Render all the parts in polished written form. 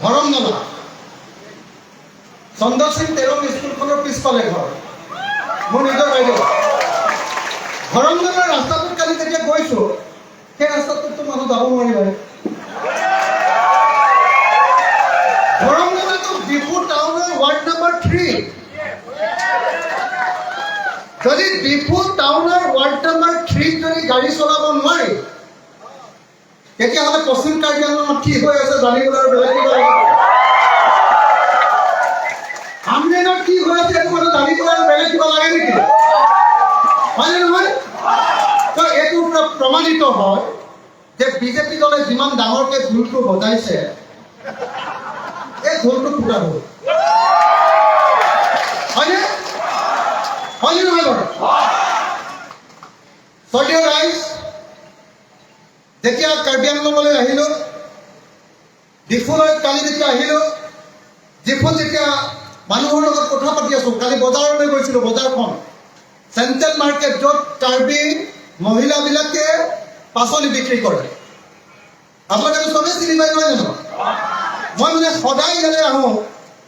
ধৰমনলা, চন্দ্ৰসিং তেৰং স্কুলখনৰ পিছফালে ঘৰ মোৰ নিজৰ বাইদেউ। ধৰমনলাৰ ৰাস্তাটোত কালি যেতিয়া গৈছো, সেই ৰাস্তাটোততো মানুহ যাব নোৱাৰিলে। ধৰমনলাটো ডিফু টাউনৰ ৱাৰ্ড নম্বৰ 3। যদি ডিফু টাউনৰ ৱাৰ্ড নম্বৰ 3ত যদি গাড়ী চলাব নোৱাৰি, তেতিয়াহ'লে পশ্চিম কাৰ্বি আংলঙত কি হৈ আছে জানিবলৈ আৰু বেলেগ কিবা লাগিব? হামৰেণত কি হৈ আছে এইটো কথা জানিবলৈ আৰু বেলেগ কিবা লাগে নেকি? হয়নে নহয়? তো এইটোৰ পৰা প্ৰমাণিত হয় যে বিজেপি দলে যিমান ডাঙৰকে ঢোলটো বজাইছে, এই ঢোলটো ফুটা ঢোল। হয়নে? হয়নে নহয় বাৰু? শ্ৰদ্ধেয় ৰাইজ, যেতিয়া কাৰ্বি আংলঙলৈ আহিলোঁ, ডিফুলৈ কালি যেতিয়া আহিলোঁ, ডিফুত যেতিয়া মানুহৰ লগত কথা পাতি আছোঁ, কালি বজাৰলৈ গৈছিলোঁ। বজাৰখন চেণ্ট্ৰেল মাৰ্কেট, য'ত কাৰ্বি মহিলাবিলাকে পাচলি বিক্ৰী কৰে। আপোনালোকেতো চবেই চিনি পাই, নহয় জানো? মই মানে সদায় ইয়ালৈ আহোঁ।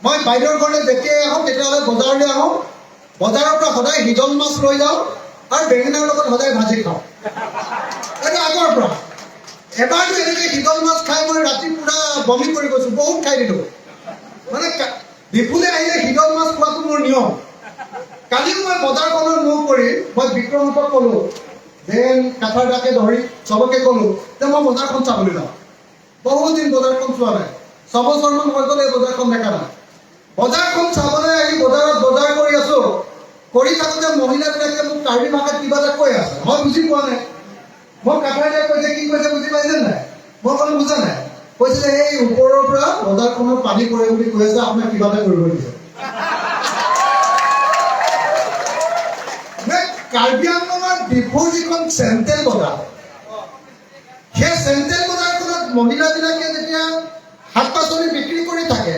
মই বাইদেউৰ ঘৰলৈ যেতিয়াই আহোঁ, তেতিয়াহ'লে বজাৰলৈ আহোঁ। বজাৰৰ পৰা সদায় হিদল মাছ লৈ যাওঁ আৰু বেঙেনাৰ লগত সদায় ভাজি খাওঁ। এইটো আগৰ পৰা। এবাৰতো এনেকৈ হিদল মাছ খাই মই ৰাতি পুৰা বমি কৰি গৈছোঁ, বহুত খাই দিলোঁ। মানে ডিফুলে আহিলে হিদল মাছ খোৱাটো মোৰ নিয়ম। কালিও মই বজাৰখনত মুভ কৰি মই বিক্ৰমহঁতক ক'লো, then কাঠাৰ দাকে ধৰি চবকে ক'লো যে মই বজাৰখন চাবলৈ যাওঁ। বহুত দিন বজাৰখন চোৱা নাই, 6 বছৰমান হৈ গ'ল এই বজাৰখন দেখা নাই। বজাৰখন চাবলৈ আহি বজাৰত বজাৰ কৰি আছো। কৰি থাকোঁতে মহিলাবিলাকে মোক কাৰ্বি ভাষাত কিবা এটা কৈ আছে, মই বুজি পোৱা নাই। মোক কাঠাৰ কৈছে, কি কৈছে বুজি পাইছে নাই? মই ক'লো, বুজা নাই। কৈছে যে এই ওপৰৰ পৰা বজাৰখনত পানী পৰে বুলি কৈ আছে, আপোনাক কিবা এটা কৰিব দিছে। কাৰ্বি আংলঙৰ ডিফুৰ যিখন চেণ্ট্ৰেল বজাৰ, সেই চেণ্ট্ৰেল বজাৰখনত মহিলাবিলাকে যেতিয়া শাক পাচলি বিক্ৰী কৰি থাকে,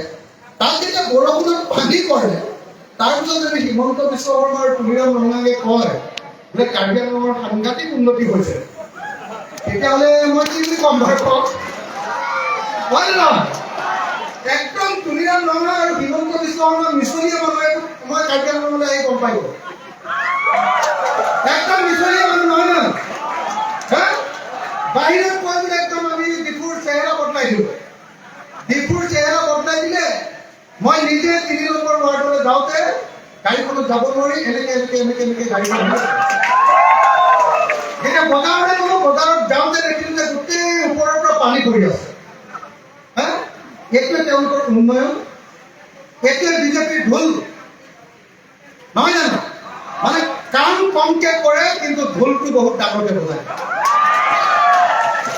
তাত যেতিয়া বৰষুণত পানী পৰে, তাৰপিছত যদি হিমন্ত বিশ্ব শৰ্মা আৰু তুলিৰাম ৰংহাঙে কয় বোলে কাৰ্বি আংলঙৰ সাংঘাতিক উন্নতি হৈছে, তেতিয়াহ'লে মই কি বুলি ক'ম বাৰু, কওক? হয় নে নহয়? একদম তুলিৰাম ৰংহাং আৰু হিমন্ত বিশ্ব শৰ্মা মিছলীয়া মানুহ, এইটো মই কাৰ্বি আংলঙলৈ আহি গম পাই গ'লো। একদম মিছলীয়া মানুহ, নহয় নহয়? হা, বাহিৰত কয় বোলে একদম আমি ডিফুৰ চেহেৰা বদলাই দিওঁ। ডিফুৰ চেহেৰা বদলাই দিলে। মই নিজে 3 নম্বৰ ৱাৰ্ডলৈ যাওঁতে গাড়ীখনত যাব নোৱাৰি, এনেকে এনেকে এনেকে এনেকে গাড়ীখন। এতিয়া বজাৰলৈ গ'লো, বজাৰত যাওঁতে দেখিলো যে গোটেই ওপৰৰ পৰা পানী পৰি আছে। হা, এইটোৱে তেওঁলোকৰ উন্নয়ন, এইটোৱে বিজেপিৰ ঢোল, নহয় জানো? মানে কাম কমকে কৰে, কিন্তু ঢোলটো বহুত ডাঙৰকে বজায়,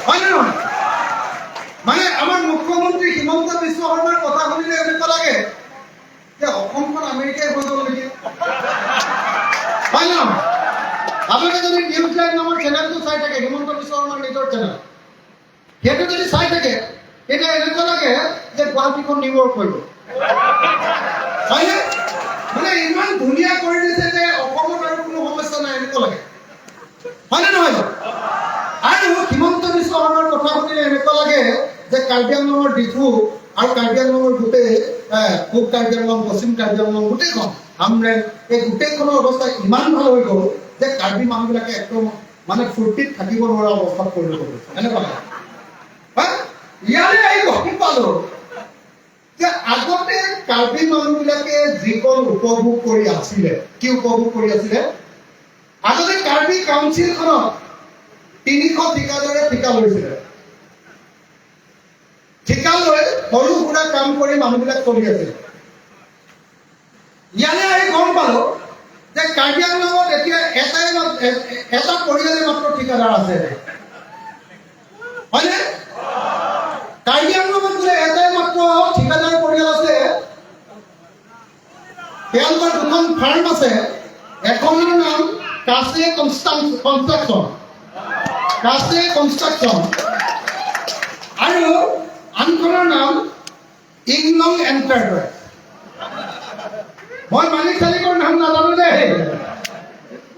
হয় নে নহয়? মানে আমাৰ মুখ্যমন্ত্ৰী হিমন্ত বিশ্ব শৰ্মাৰ কথা শুনিলে এনেকুৱা লাগে যে অসমখন আমেৰিকাই হৈ গ'ল নেকি, হয় নে নহয়? আপোনালোকে যদি নিউজ লাইভ নামৰ চেনেলটো চাই থাকে, হিমন্ত বিশ্ব শৰ্মাৰ নিজৰ চেনেল, সেইটো যদি চাই থাকে, তেতিয়া এনেকুৱা লাগে যে গুৱাহাটীখন নিউয়ৰ্ক হৈ গ'ল, হয়নে? মানে ইমান ধুনীয়া কৰি দিছে যে অসমত আৰু কোনো সমস্যা নাই, এনেকুৱা লাগে, হয়নে নহয় বাৰু? আৰু হিমন্ত বিশ্ব শৰ্মাৰ কথা শুনিলে এনেকুৱা লাগে যে কাৰ্বি আংলঙৰ ডিফু আৰু কাৰ্বি আংলঙৰ গোটেই পূব কাৰ্বি আংলং, পশ্চিম কাৰ্বি আংলং, গোটেইখন হামৰেণ, এই গোটেইখনৰ অৱস্থা ইমান ভাল হৈ গ'ল যে কাৰ্বি মানুহবিলাকে একদম মানে ফূৰ্তিত থাকিব নোৱাৰা অৱস্থাত পৰিণত হৈছে, এনেকুৱা লাগে। হা, ইয়ালে আহি গম পালো যে আগতে কাৰ্বি মানুহবিলাকে যিকণ উপভোগ কৰি আছিলে, কি উপভোগ কৰি আছিলে? আগতে কাৰ্বি কাউন্সিলখনত 300 ঠিকাদাৰে ঠিকা লৈছিলে। ঠিকা লৈ সৰু সুৰা কাম কৰি মানুহবিলাক চলি আছিল। ইয়ালে আহি গম পালো যে কাৰ্বি আংলঙত এতিয়া এটা পৰিয়ালে মাত্ৰ ঠিকাদাৰ আছে, হয়নে? কাৰ্বি আংলঙত বোলে এটাই মাত্ৰ ঠিকাদাৰ পৰিয়াল আছে। তেওঁলোকৰ দুখন ফাৰ্ম আছে। এখনৰ নাম কাছে কনষ্ট্ৰাকশ্যন, কাছে কনষ্ট্ৰাকশ্যন, আৰু আনখনৰ নাম ইংলং এণ্টাৰপ্ৰাইজ। মই মালিক চালিকৰ নাম নাজানো দেই,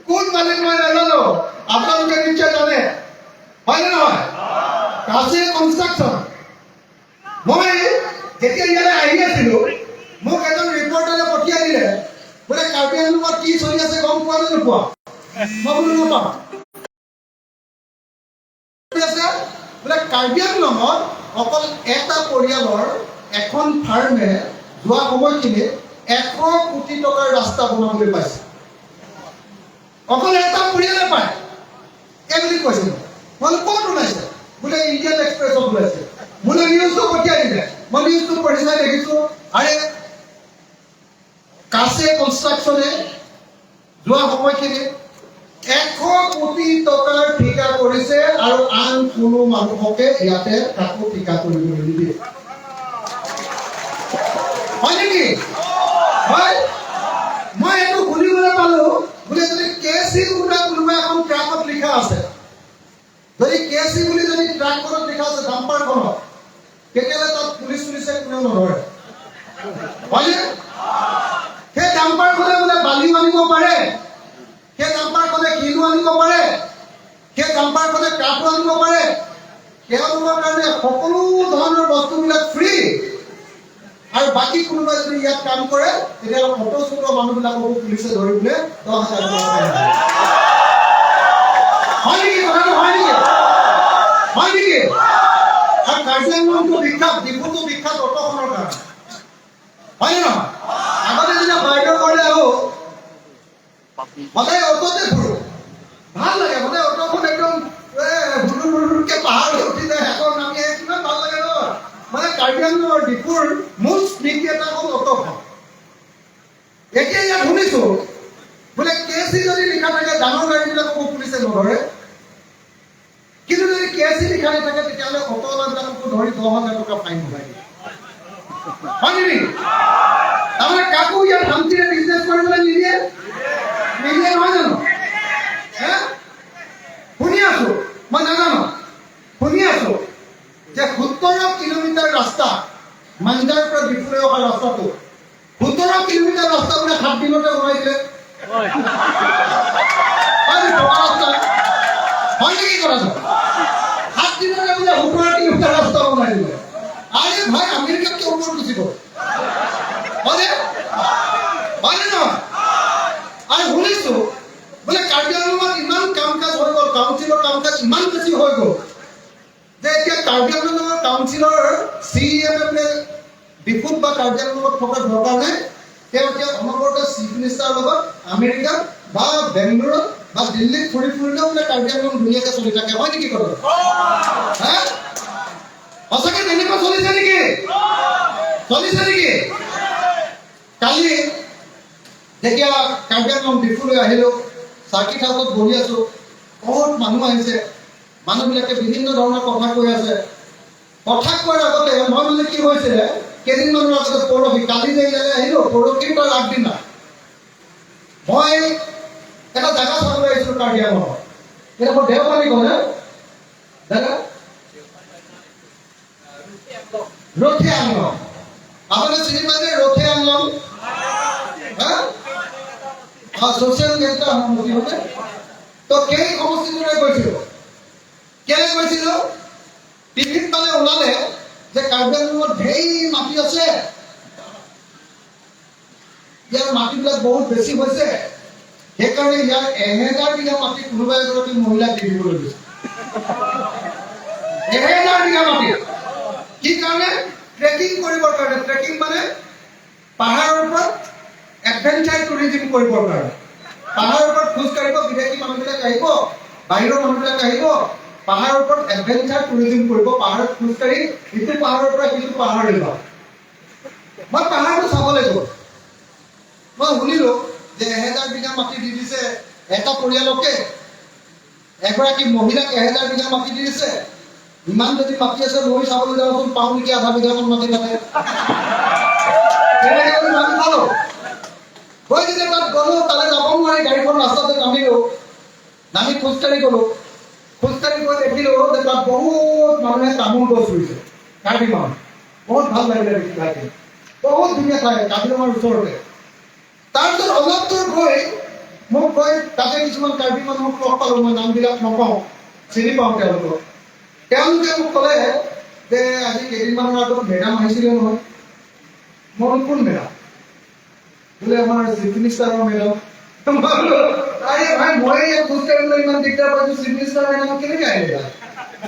কোন মালিক মই নাজানো, আপোনালোকে নিশ্চয় জানে, হয়নে নহয়? কাছে কনষ্ট্ৰাকশ্যন। মই যেতিয়া ইয়ালৈ আহি আছিলো, মোক এজন ৰিপৰ্টাৰে পঠিয়াই দিলে, বোলে কাৰ্বি আংলঙত কি চলি আছে গম পোৱা নে নোপোৱা? মই বোলো নাপাওঁ। আছে বোলে কাৰ্বি আংলঙত অকল এটা পৰিয়ালৰ এখন ফাৰ্মে যোৱা সময়খিনিত 100 কোটি টকাৰ ৰাস্তা বনাবলৈ পাইছে। অকল এটা পৰিয়ালে পায় এই বুলি কৈছে মোক। মই বোলো, ক'ত ওলাইছে? বোলে ইণ্ডিয়ান এক্সপ্ৰেছত ওলাইছে। মোলৈ নিউজটো পঠিয়াই দিলে। মই নিউজটো পঢ়ি চাই দেখিছো, আৰে কাছে কনষ্ট্ৰাকশ্যনে যোৱা সময়খিনিত 100 কোটি টকাৰ ঠিকা কৰিছে আৰু আন কোনো মানুহকে ইয়াতে কাকো ঠিকা কৰিবলৈ নিদিয়ে। হয় নেকি? হয়। মই এইটো শুনিবলৈ পালো, বোলে যদি কে চি কোনোবা কোনোবা এখন ট্ৰাকত লিখা আছে, যদি কে চি বুলি যদি ট্ৰাকখনত লিখা আছে, ডাম্পাৰখনত, তেতিয়াহ'লে তাত পুলিচ চুলিচে কোনেও নধৰে। হয়নে? সেই ডাম্পাৰখনে বোলে বালিও আনিব পাৰে, সেই ডাম্পাৰখনে শিলো আনিব পাৰে, সেই ডাম্পাৰখনে কাঠো আনিব পাৰে। তেওঁলোকৰ কাৰণে সকলো ধৰণৰ বস্তুবিলাক ফ্ৰী। আৰু বাকী কোনোবাই যদি ইয়াত কাম কৰে, তেতিয়াহ'লে অটো চটো মানুহবিলাককো পুলিচে ধৰি বোলে 10,000 টকা ফাইন দিয়ে। হয় নেকি কথাটো? হয় নেকি? হয় নেকি? আৰু কাৰ্বি আংলংটো বিখ্যাত, ডিফুটো বিখ্যাত অটোখনৰ কাৰণে, হয় নে নহয়? আগতে যেতিয়া বাইদেউৰ ঘৰলৈ আহো, সদায় অটোতে ফুৰো, ভাল লাগে। সদায় অটোখন একদম হুৰুৰ হুৰুৰকে পাহাৰ উঠি যায়, আকৌ নামি আহে, কিমান ভাল লাগে ন। মানে কাৰ্বি আংলঙৰ ডিফুৰ মূল স্মৃতি এটা হ'ল অটোখন। এতিয়া ইয়াত শুনিছো বোলে কে চি যদি লিখা থাকে, ডাঙৰ গাড়ীবিলাককো পুলিচে নধৰে। কিন্তু যদি কে চি লিখা নাথাকে, তেতিয়াহ'লে অটোৱালাবিলাককো ধৰি 10,000 টকা ফাইন ভৰাই দিয়ে। হয় নেকি? তাৰমানে কাকো ইয়াত শান্তিৰে বিজনেছ কৰিবলৈ নিদিয়ে। নিদিয়ে নহয় জানো? হে? শুনি আছো, মই নাজানো, শুনি আছো যে 17 কিলোমিটাৰ ৰাস্তা, মাঞ্জাৰ পৰা ডিফুলৈ অহা ৰাস্তাটো 17 কিলোমিটাৰ ৰাস্তা বোলে 7 দিনতে বনাই দিলে। হয় নেকি? পকা ৰাস্তা হয় নেকি কথাটো? 7 দিনতে বোলে 17 কিলোমিটাৰ ৰাস্তা বনাই দিলে। আৰে ভাই, আমেৰিকাতকৈ ওপৰত গুচি গ'ল। হয়নে? হয়নে নহয়? আৰু শুনিছো বোলে কাৰ্বি আংলঙত ইমান কাম কাজ হৈ গ'ল, কাউন্সিলৰ কাম কাজ ইমান বেছি হৈ গ'ল যে এতিয়া কাৰ্বি আংলঙৰ কাউন্সিলৰ চি এম বোলে ডিফুত বা কাৰ্বি আংলঙত থকাৰ দৰকাৰ নাই। তেওঁ এতিয়া অনবৰতে চিফ মিনিষ্টাৰৰ লগত আমেৰিকাত বা বেংগলোৰত বা দিল্লীত ফুৰি ফুৰিলেও বোলে কাৰ্বি আংলং ধুনীয়াকে চলি থাকে। হয় নেকি কথাটো? হা, সঁচাকে তেনেকুৱা চলিছে নেকি? চলিছে নেকি? কালি যেতিয়া কাৰ্বি আংলং ডিফুলৈ আহিলো, চাৰ্কিট হাউচত বহি আছো, বহুত মানুহ আহিছে। মানুহবিলাকে বিভিন্ন ধৰণৰ কথা কৈ আছে। কথা কোৱাৰ আগতে মই মানে কি হৈছিলে, কেইদিনমানৰ আগতে, পৰহি, কালি যে ইয়ালৈ আহিলো, পৰহিৰ তাৰ আগদিনা মই এটা জেগা চাবলৈ আহিছিলো কাৰ্বি আংলঙত। এইডোখৰ দেওপানী কয় দাদা, ৰথে আংলং। আপুনি চিনি পাইছে ৰথে আংলং? হা, ছ'চিয়েল নেতা সমষ্টি হয়নে? তো সেই সমষ্টিটোলৈ গৈছিলো। কেলে গৈছিলো? টিভিত মানে ওলালে যে কাৰ্বি আংলঙত ঢেৰ মাটি আছে, ইয়াৰ মাটিবিলাক বহুত বেছি হৈছে, সেইকাৰণে ইয়াৰ 1000 বিঘা মাটি কোনোবা এগৰাকী মহিলাক দি দিবলৈ গৈছে। 1000 বিঘা মাটি কি কাৰণে? ট্ৰেকিং কৰিবৰ কাৰণে। ট্ৰেকিং মানে পাহাৰৰ ওপৰত এডভেঞ্চাৰ টুৰিজিম কৰিবৰ কাৰণে। পাহাৰৰ ওপৰত খোজ কাঢ়িব, বিদেশী মানুহবিলাক আহিব, বাহিৰৰ মানুহবিলাক আহিব, পাহাৰৰ ওপৰত এডভেঞ্চাৰ টুৰিজিম কৰিব, পাহাৰত খোজকাঢ়ি ইটো পাহাৰৰ পৰা সিটো পাহাৰলৈ যাব। মই পাহাৰটো চাবলৈ গ'লো। মই শুনিলো যে 1000 বিঘা মাটি দি দিছে এটা পৰিয়ালকে, এগৰাকী মহিলাক 1000 বিঘা মাটি দি দিছে। ইমান যদি মাটি আছে, ময়ো চাবলৈ যাওঁচোন, পাওঁ নেকি আধা বিঘামান মাটি তাতে। তেনেকে বুলি ভাবি চালো। গৈ যেতিয়া তাত গ'লো, তালৈ যাব নোৱাৰি গাড়ীখন ৰাস্তাতে নামিলো, নামি খোজকাঢ়ি গ'লো। খোজকাঢ়ি গৈ দেখিলো যে তাত বহুত মানুহে তামোল গছ ৰুইছে, কাৰ্বি মানুহ। বহুত ভাল লাগিলে দেখি ঠাইখিনি, বহুত ধুনীয়া ঠাই, কাজিৰঙাৰ ওচৰতে। তাৰপিছত অলপ দূৰ গৈ মোক গৈ তাতে কিছুমান কাৰ্বি মানুহক লগ পালো। মই নামবিলাক নকওঁ, চিনি পাওঁ তেওঁলোকক। তেওঁলোকে মোক ক'লে যে আজি কেইদিনমানৰ আগত মেডাম আহিছিলে নহয়। মই কোন মেডাম? বোলে আমাৰ চিফ মিনিষ্টাৰৰ মেডাম। আৰে ভাই, মই ইয়াত খোজ কাঢ়িবলৈ ইমান দিগদাৰ পাইছো, চিফ মিনিষ্টাৰ মেডাম কেনেকে আহিলে?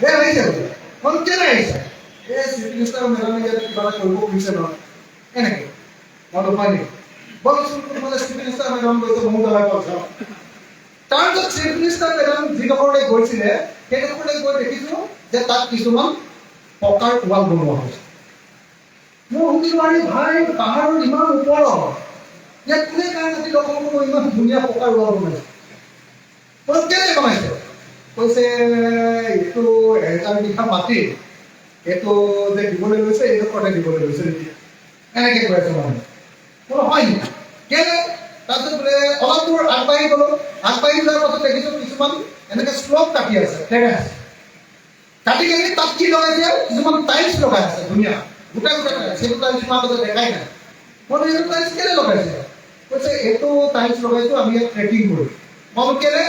এই আহিছে বোলে। মই কেলে আহিছে? এই চিফ মিনিষ্টাৰ মেডামে ইয়াত কিবা এটা কৰিব খুজিছে নহয়, এনেকে। মই বোলো, হয় নেকি? বলচোন, কোনফালে চিফ মিনিষ্টাৰ মেডাম গৈছে, ময়ো জ্বলাই পাইছো। তাৰপিছত চিফ মিনিষ্টাৰ মেডাম যিডোখৰলৈ গৈছিলে, সেইডোখৰলৈ গৈ দেখিছো যে তাত কিছুমান পকাৰ ৱাল বনোৱা হৈছে। মই সুধিলো, আৰে ভাই, পাহাৰৰ ইমান ওপৰত ইয়াত কোনে কাৰ মাটি দখল কৰিব ইমান ধুনীয়া পকাৰ ৱাল বনাইছে? মই কেলে বনাইছে? কৈছে, এইটো 1000 বিঘা মাটি, এইটো যে দিবলৈ লৈছে, এইডোখৰতে দিবলৈ লৈছে নেকি, এনেকে কৈ আছে মানুহে। বোলো, হয় নেকি, কেলে? তাৰপিছত বোলে অলপ দূৰ আগবাঢ়ি গ'লো। আগবাঢ়ি যোৱাৰ পাছত দেখিছো কিছুমান এনেকে শ্লোপ কাটি আছে, টেৰেছ কাটি কিনি তাত কি লগাইছে? কিছুমান টাইলছ লগাই আছে, ধুনীয়া গোটা গোটা টাইলছ। সেইটো টাইলছ মই আগতে দেখাই নাই। মই বোলো, এইটো টাইলছ কেলে লগাইছে? কৈছে, এইটো টাইলছ লগাইছো, আমি ইয়াত ট্ৰেকিং কৰিম। মই বোলো, কেলে?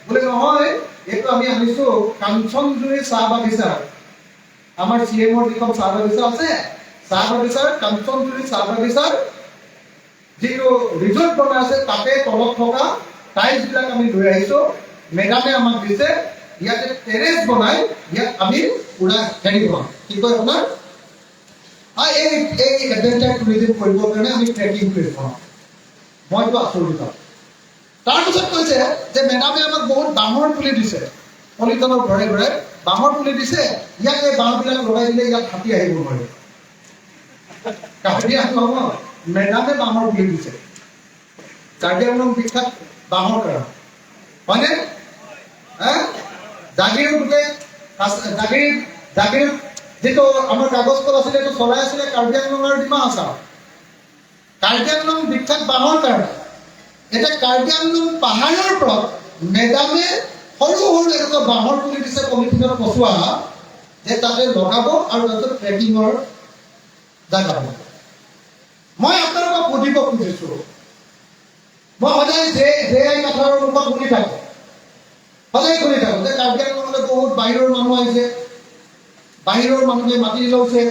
বোলে, নহয়, এইটো আমি আনিছো কাঞ্চনজুৰি চাহ বাগিচাৰ, আমাৰ চি এমৰ যিখন চাহ বাগিচা আছে, চাহ বাগিচাৰ, কাঞ্চনজুৰি চাহ বাগিচাৰ যিটো ৰিজৰ্ট বনাই আছে, তাতে তলত থকা টাইলছ বিলাক আমি লৈ আহিছো। মেডামে আমাক দিছে, ইয়াতে টেৰেছ বনাই ইয়াত আমি পুৰা হেৰি বনাম, কি কয় আপোনাৰ, এই এই এডভেঞ্চাৰ টুৰিজিম কৰিবৰ কাৰণে আমি ট্ৰেকিং কৰি বনাম। মইতো আচৰিত পাওঁ। তাৰপিছত কৈছে যে মেডামে আমাক বহুত বাঁহৰ পুলি দিছে, পলিথিনৰ ঘৰে ঘৰে বাঁহৰ পুলি দিছে, ইয়াত এই বাঁহবিলাক লগাই দিলে ইয়াত হাতী আহিব নোৱাৰে। কাৰ্বি আংলঙত মেডামে বাঁহৰ পুলি দিছে। কাৰ্বি আংলং বিখ্যাত বাঁহৰ কাৰণে, হয়নে? হা, জাগিৰোড গোটেই জাগিৰোড জাগিৰোড যিটো আমাৰ কাগজ কল আছিলে, এইটো চলাই আছিলে কাৰ্বি আংলং আৰু ডিমা হাছাও। কাৰ্বি আংলং বিখ্যাত বাঁহৰ কাৰণে। এতিয়া কাৰ্বি আংলং পাহাৰৰ ওপৰত মেডামে সৰু সৰু এনেকুৱা বাঁহৰ পুলি দিছে, পলিথিনত পচোৱা, যে তাতে লগাব আৰু তাৰপিছত ট্ৰেকিঙৰ জাগা হ'ব। মই আপোনালোকক সুধিব খুজিছো, মই সদায় জে জে আই কাথাৰৰ মুখত শুনি থাকো, সদায় শুনি থাকো যে কাৰ্বি আংলঙলৈ বহুত বাহিৰৰ মানুহ আহিছে, বাহিৰৰ মানুহে মাটি লৈছে,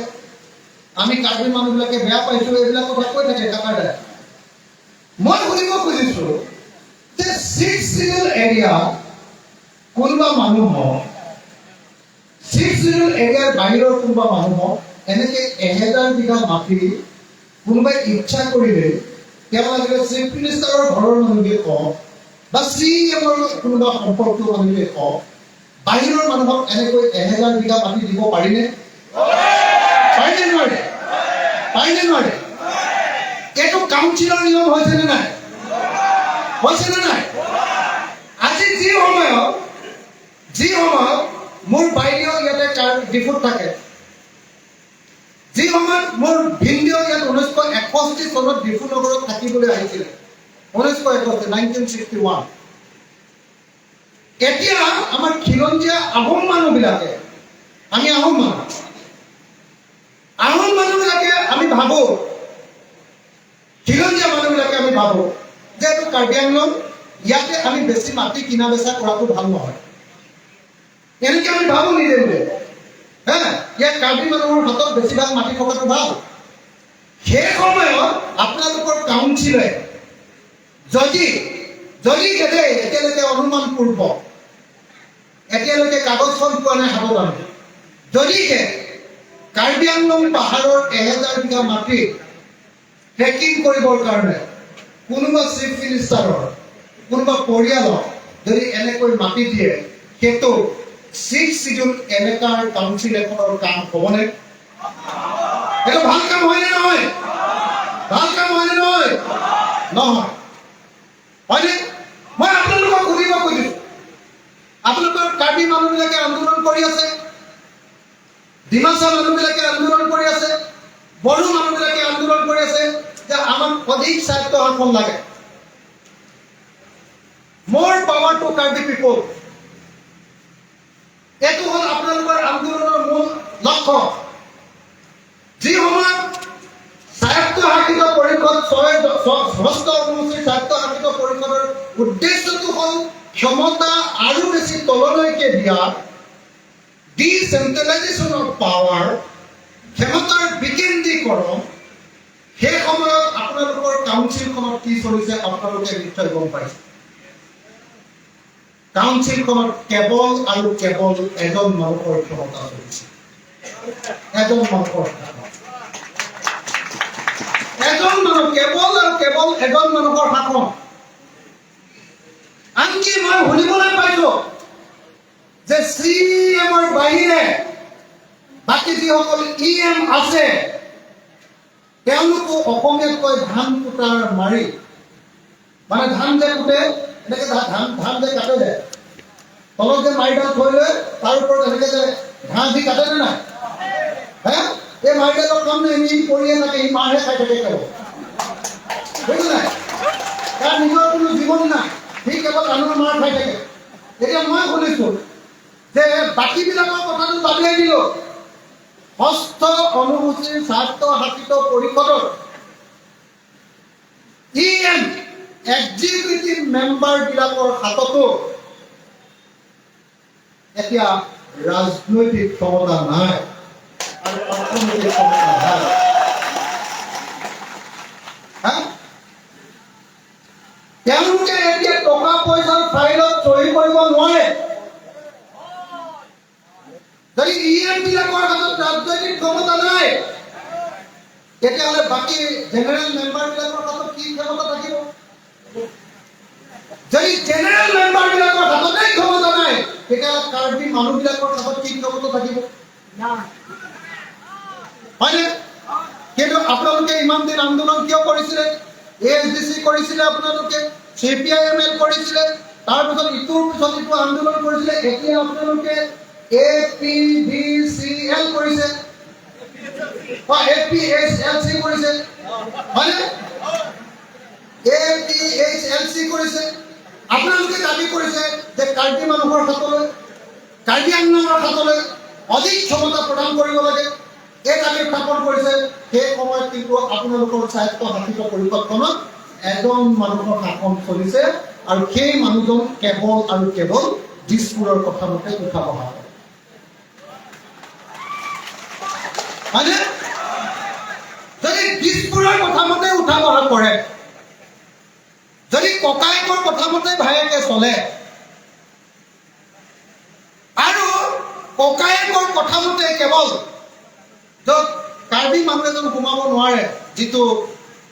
আমি কাৰ্বি মানুহবিলাকে বেয়া পাইছো, এইবিলাক কথা কৈ থাকে কাকাৰে। মই সুধিব খুজিছো যে ছিক্স চিডিউল এৰিয়া কোনোবা মানুহক, ছিক্স চিডিউল এৰিয়াৰ বাহিৰৰ কোনোবা মানুহক এনেকে 1000 বিঘা মাটি কোনোবাই ইচ্ছা কৰিলে, তেওঁ লাগিলে চিফ মিনিষ্টাৰৰ ঘৰৰ মানুহে কওক বা চি এমৰ কোনোবা সম্পৰ্কীয় মানুহে কওক, বাহিৰৰ মানুহক এনেকৈ 1000 বিঘা মাটি দিব পাৰিনে? পাৰিনে নোৱাৰে? পাৰিনে নোৱাৰে? এইটো কাউন্সিলৰ নিয়ম হৈছে নে নাই? হৈছে নে নাই? আজি যি সময়ত মোৰ বাইদেউ ইয়াতে ডিফুত থাকে, যি সময়ত মোৰ ভিনদেউ ইয়াত 1961 চনত ডিফু নগৰত থাকিবলৈ আহিছিলে, 1961, 1961। এতিয়া আমাৰ খিলঞ্জীয়া আহোম মানুহবিলাকে, আমি আহোম মানুহ, আহোম মানুহবিলাকে আমি ভাবো, খিলঞ্জীয়া মানুহবিলাকে আমি ভাবো যে এইটো কাৰ্বি আংলং, ইয়াতে আমি বেছি মাটি কিনা বেচা কৰাটো ভাল নহয়। এনেকে আমি ভাবো নিজে নিজে। হে, ইয়াত কাৰ্বি মানুহৰ হাতত বেছিভাগ মাটি থকাটো ভাল। সেই সময়ত আপোনালোকৰ কাউন্সিলে যদি যদি দেই, এতিয়ালৈকে অনুমান পূৰ্বক, এতিয়ালৈকে কাগজখন পোৱা নাই হাতত, আমি যদিহে কাৰ্বি আংলং পাহাৰৰ 1000 বিঘা মাটি ট্ৰেকিং কৰিবৰ কাৰণে কোনোবা চিফ মিনিষ্টাৰৰ কোনোবা পৰিয়ালক যদি এনেকৈ মাটি দিয়ে, সেইটো ছিক্স চিডিউল এলেকাৰ কাউন্সিল এখনৰ কাম হ'বনে? সেইটো ভাল কাম হয়নে নহয়? ভাল কাম হয়নে নহয়? নহয়, হয়নে? মই আপোনালোকক সুধিব খুজিছো, আপোনালোকৰ কাৰ্বি মানুহবিলাকে আন্দোলন কৰি আছে, ডিমাচা মানুহবিলাকে আন্দোলন কৰি আছে, বড়ো মানুহবিলাকে আন্দোলন কৰি আছে যে আমাক অধিক স্বায়ত্ত শাসন লাগে, more power to Karbi people। এইটো হ'ল আপোনালোকৰ আন্দোলনৰ মূল লক্ষ্য। যি সময়ত স্বায়ত্ত শাসিত পৰিষদ, ছয় ষষ্ঠ অনুসূচীৰ স্বায়ত্ত শাসিত পৰিষদৰ উদ্দেশ্যটো হ'ল ক্ষমতা আৰু বেছি তললৈকে দিয়া, ডিচেন্ট্ৰেলাইজেশ্যন অফ পাৱাৰ, ক্ষমতাৰ বিকেন্দ্ৰীকৰণ। সেই সময়ত আপোনালোকৰ কাউন্সিলখনত কি চলিছে আপোনালোকে নিশ্চয় গম পাইছে। কাউন্সিলখনত কেৱল আৰু কেৱল এজন মানুহৰ ক্ষমতা চলিছে, এজন মানুহৰ শাসন, এজন মানুহ, কেৱল আৰু কেৱল এজন মানুহৰ শাসন। আনকি মই শুনিবলৈ পাইছো যে চি এমৰ বাহিৰে বাকী যিসকল ই এম আছে, তেওঁলোকো অসমীয়াত কয় ধান কুটাৰ মাৰি। মানে ধান যে কুটে, এনেকে ধান যে কাটে যে, তলত যে মাৰিডাল থৈ লৈ তাৰ ওপৰত এনেকে যে ঘাঁহ দি কাটে নে নাই? হে, এই মাৰিডালৰ কাম নাই, ই পৰিয়ে থাকে, ই মাৰহে খাই থাকে কেৱল, বুজিছে নাই? তাৰ নিজৰ কোনো জীৱন নাই, সি কেৱল আনৰ মাৰ খাই থাকে। এতিয়া মই শুনিছো যে বাকীবিলাকৰ কথাটো বাদেই দিলো, ষষ্ঠ অনুসূচীৰ স্বায়ত্তশাসিত পৰিষদৰ ই এম, এক্সিকিউটিভ মেম্বাৰ বিলাকৰ হাততো এতিয়া ৰাজনৈতিক ক্ষমতা নাই আৰু অৰ্থনৈতিক ক্ষমতা নাই। হা? তেওঁলোকে এতিয়া টকা পইচাৰ ফাইলত চহী কৰিব নোৱাৰে। যদি ই এম বিলাকৰ হাতত ৰাজনৈতিক ক্ষমতা নাই, তেতিয়াহ'লে বাকী জেনেৰেল মেম্বাৰ বিলাকৰ হাতত কি ক্ষমতা থাকিব? যদি জেনেৰেল মেম্বাৰ বিলাকৰ হাততে ক্ষমতা নাই, তেতিয়াহ'লে কাৰ্বি মানুহবিলাকৰ হাতত কি ক্ষমতা থাকিব, হয়নে? কিন্তু আপোনালোকে ইমান দিন আন্দোলন কিয় কৰিছিলে? এ এছ ডি চি কৰিছিলে আপোনালোকে, C P I am L কৰিছিলে, তাৰপিছত ইটোৰ পিছত ইটো আন্দোলন কৰিছিলে। এতিয়া আপোনালোকে A P D C L কৰিছে, A P H L C কৰিছে, হয়নে? A P H L C কৰিছে। আপোনালোকে দাবী কৰিছে যে কাৰ্বি মানুহৰ হাতলৈ, কাৰ্বি আংলঙৰ হাতলৈ অধিক ক্ষমতা প্ৰদান কৰিব লাগে। এই দাবী উত্থাপন কৰিছে। সেই সময়ত কিন্তু আপোনালোকৰ স্বায়ত্ত শাসিত পৰিষদখনত এজন মানুহৰ শাসন চলিছে আৰু সেই মানুহজন কেৱল আৰু কেৱল দিছপুৰৰ কথা মতে উঠা বহা কৰে, হয়নে? যদি দিছপুৰৰ কথা মতে উঠা বহা কৰে, যদি ককায়েকৰ কথা মতে ভায়েকে চলে আৰু ককায়েকৰ কথা মতে কেৱল, য'ত কাৰ্বি মানুহ এজন সোমাব নোৱাৰে, যিটো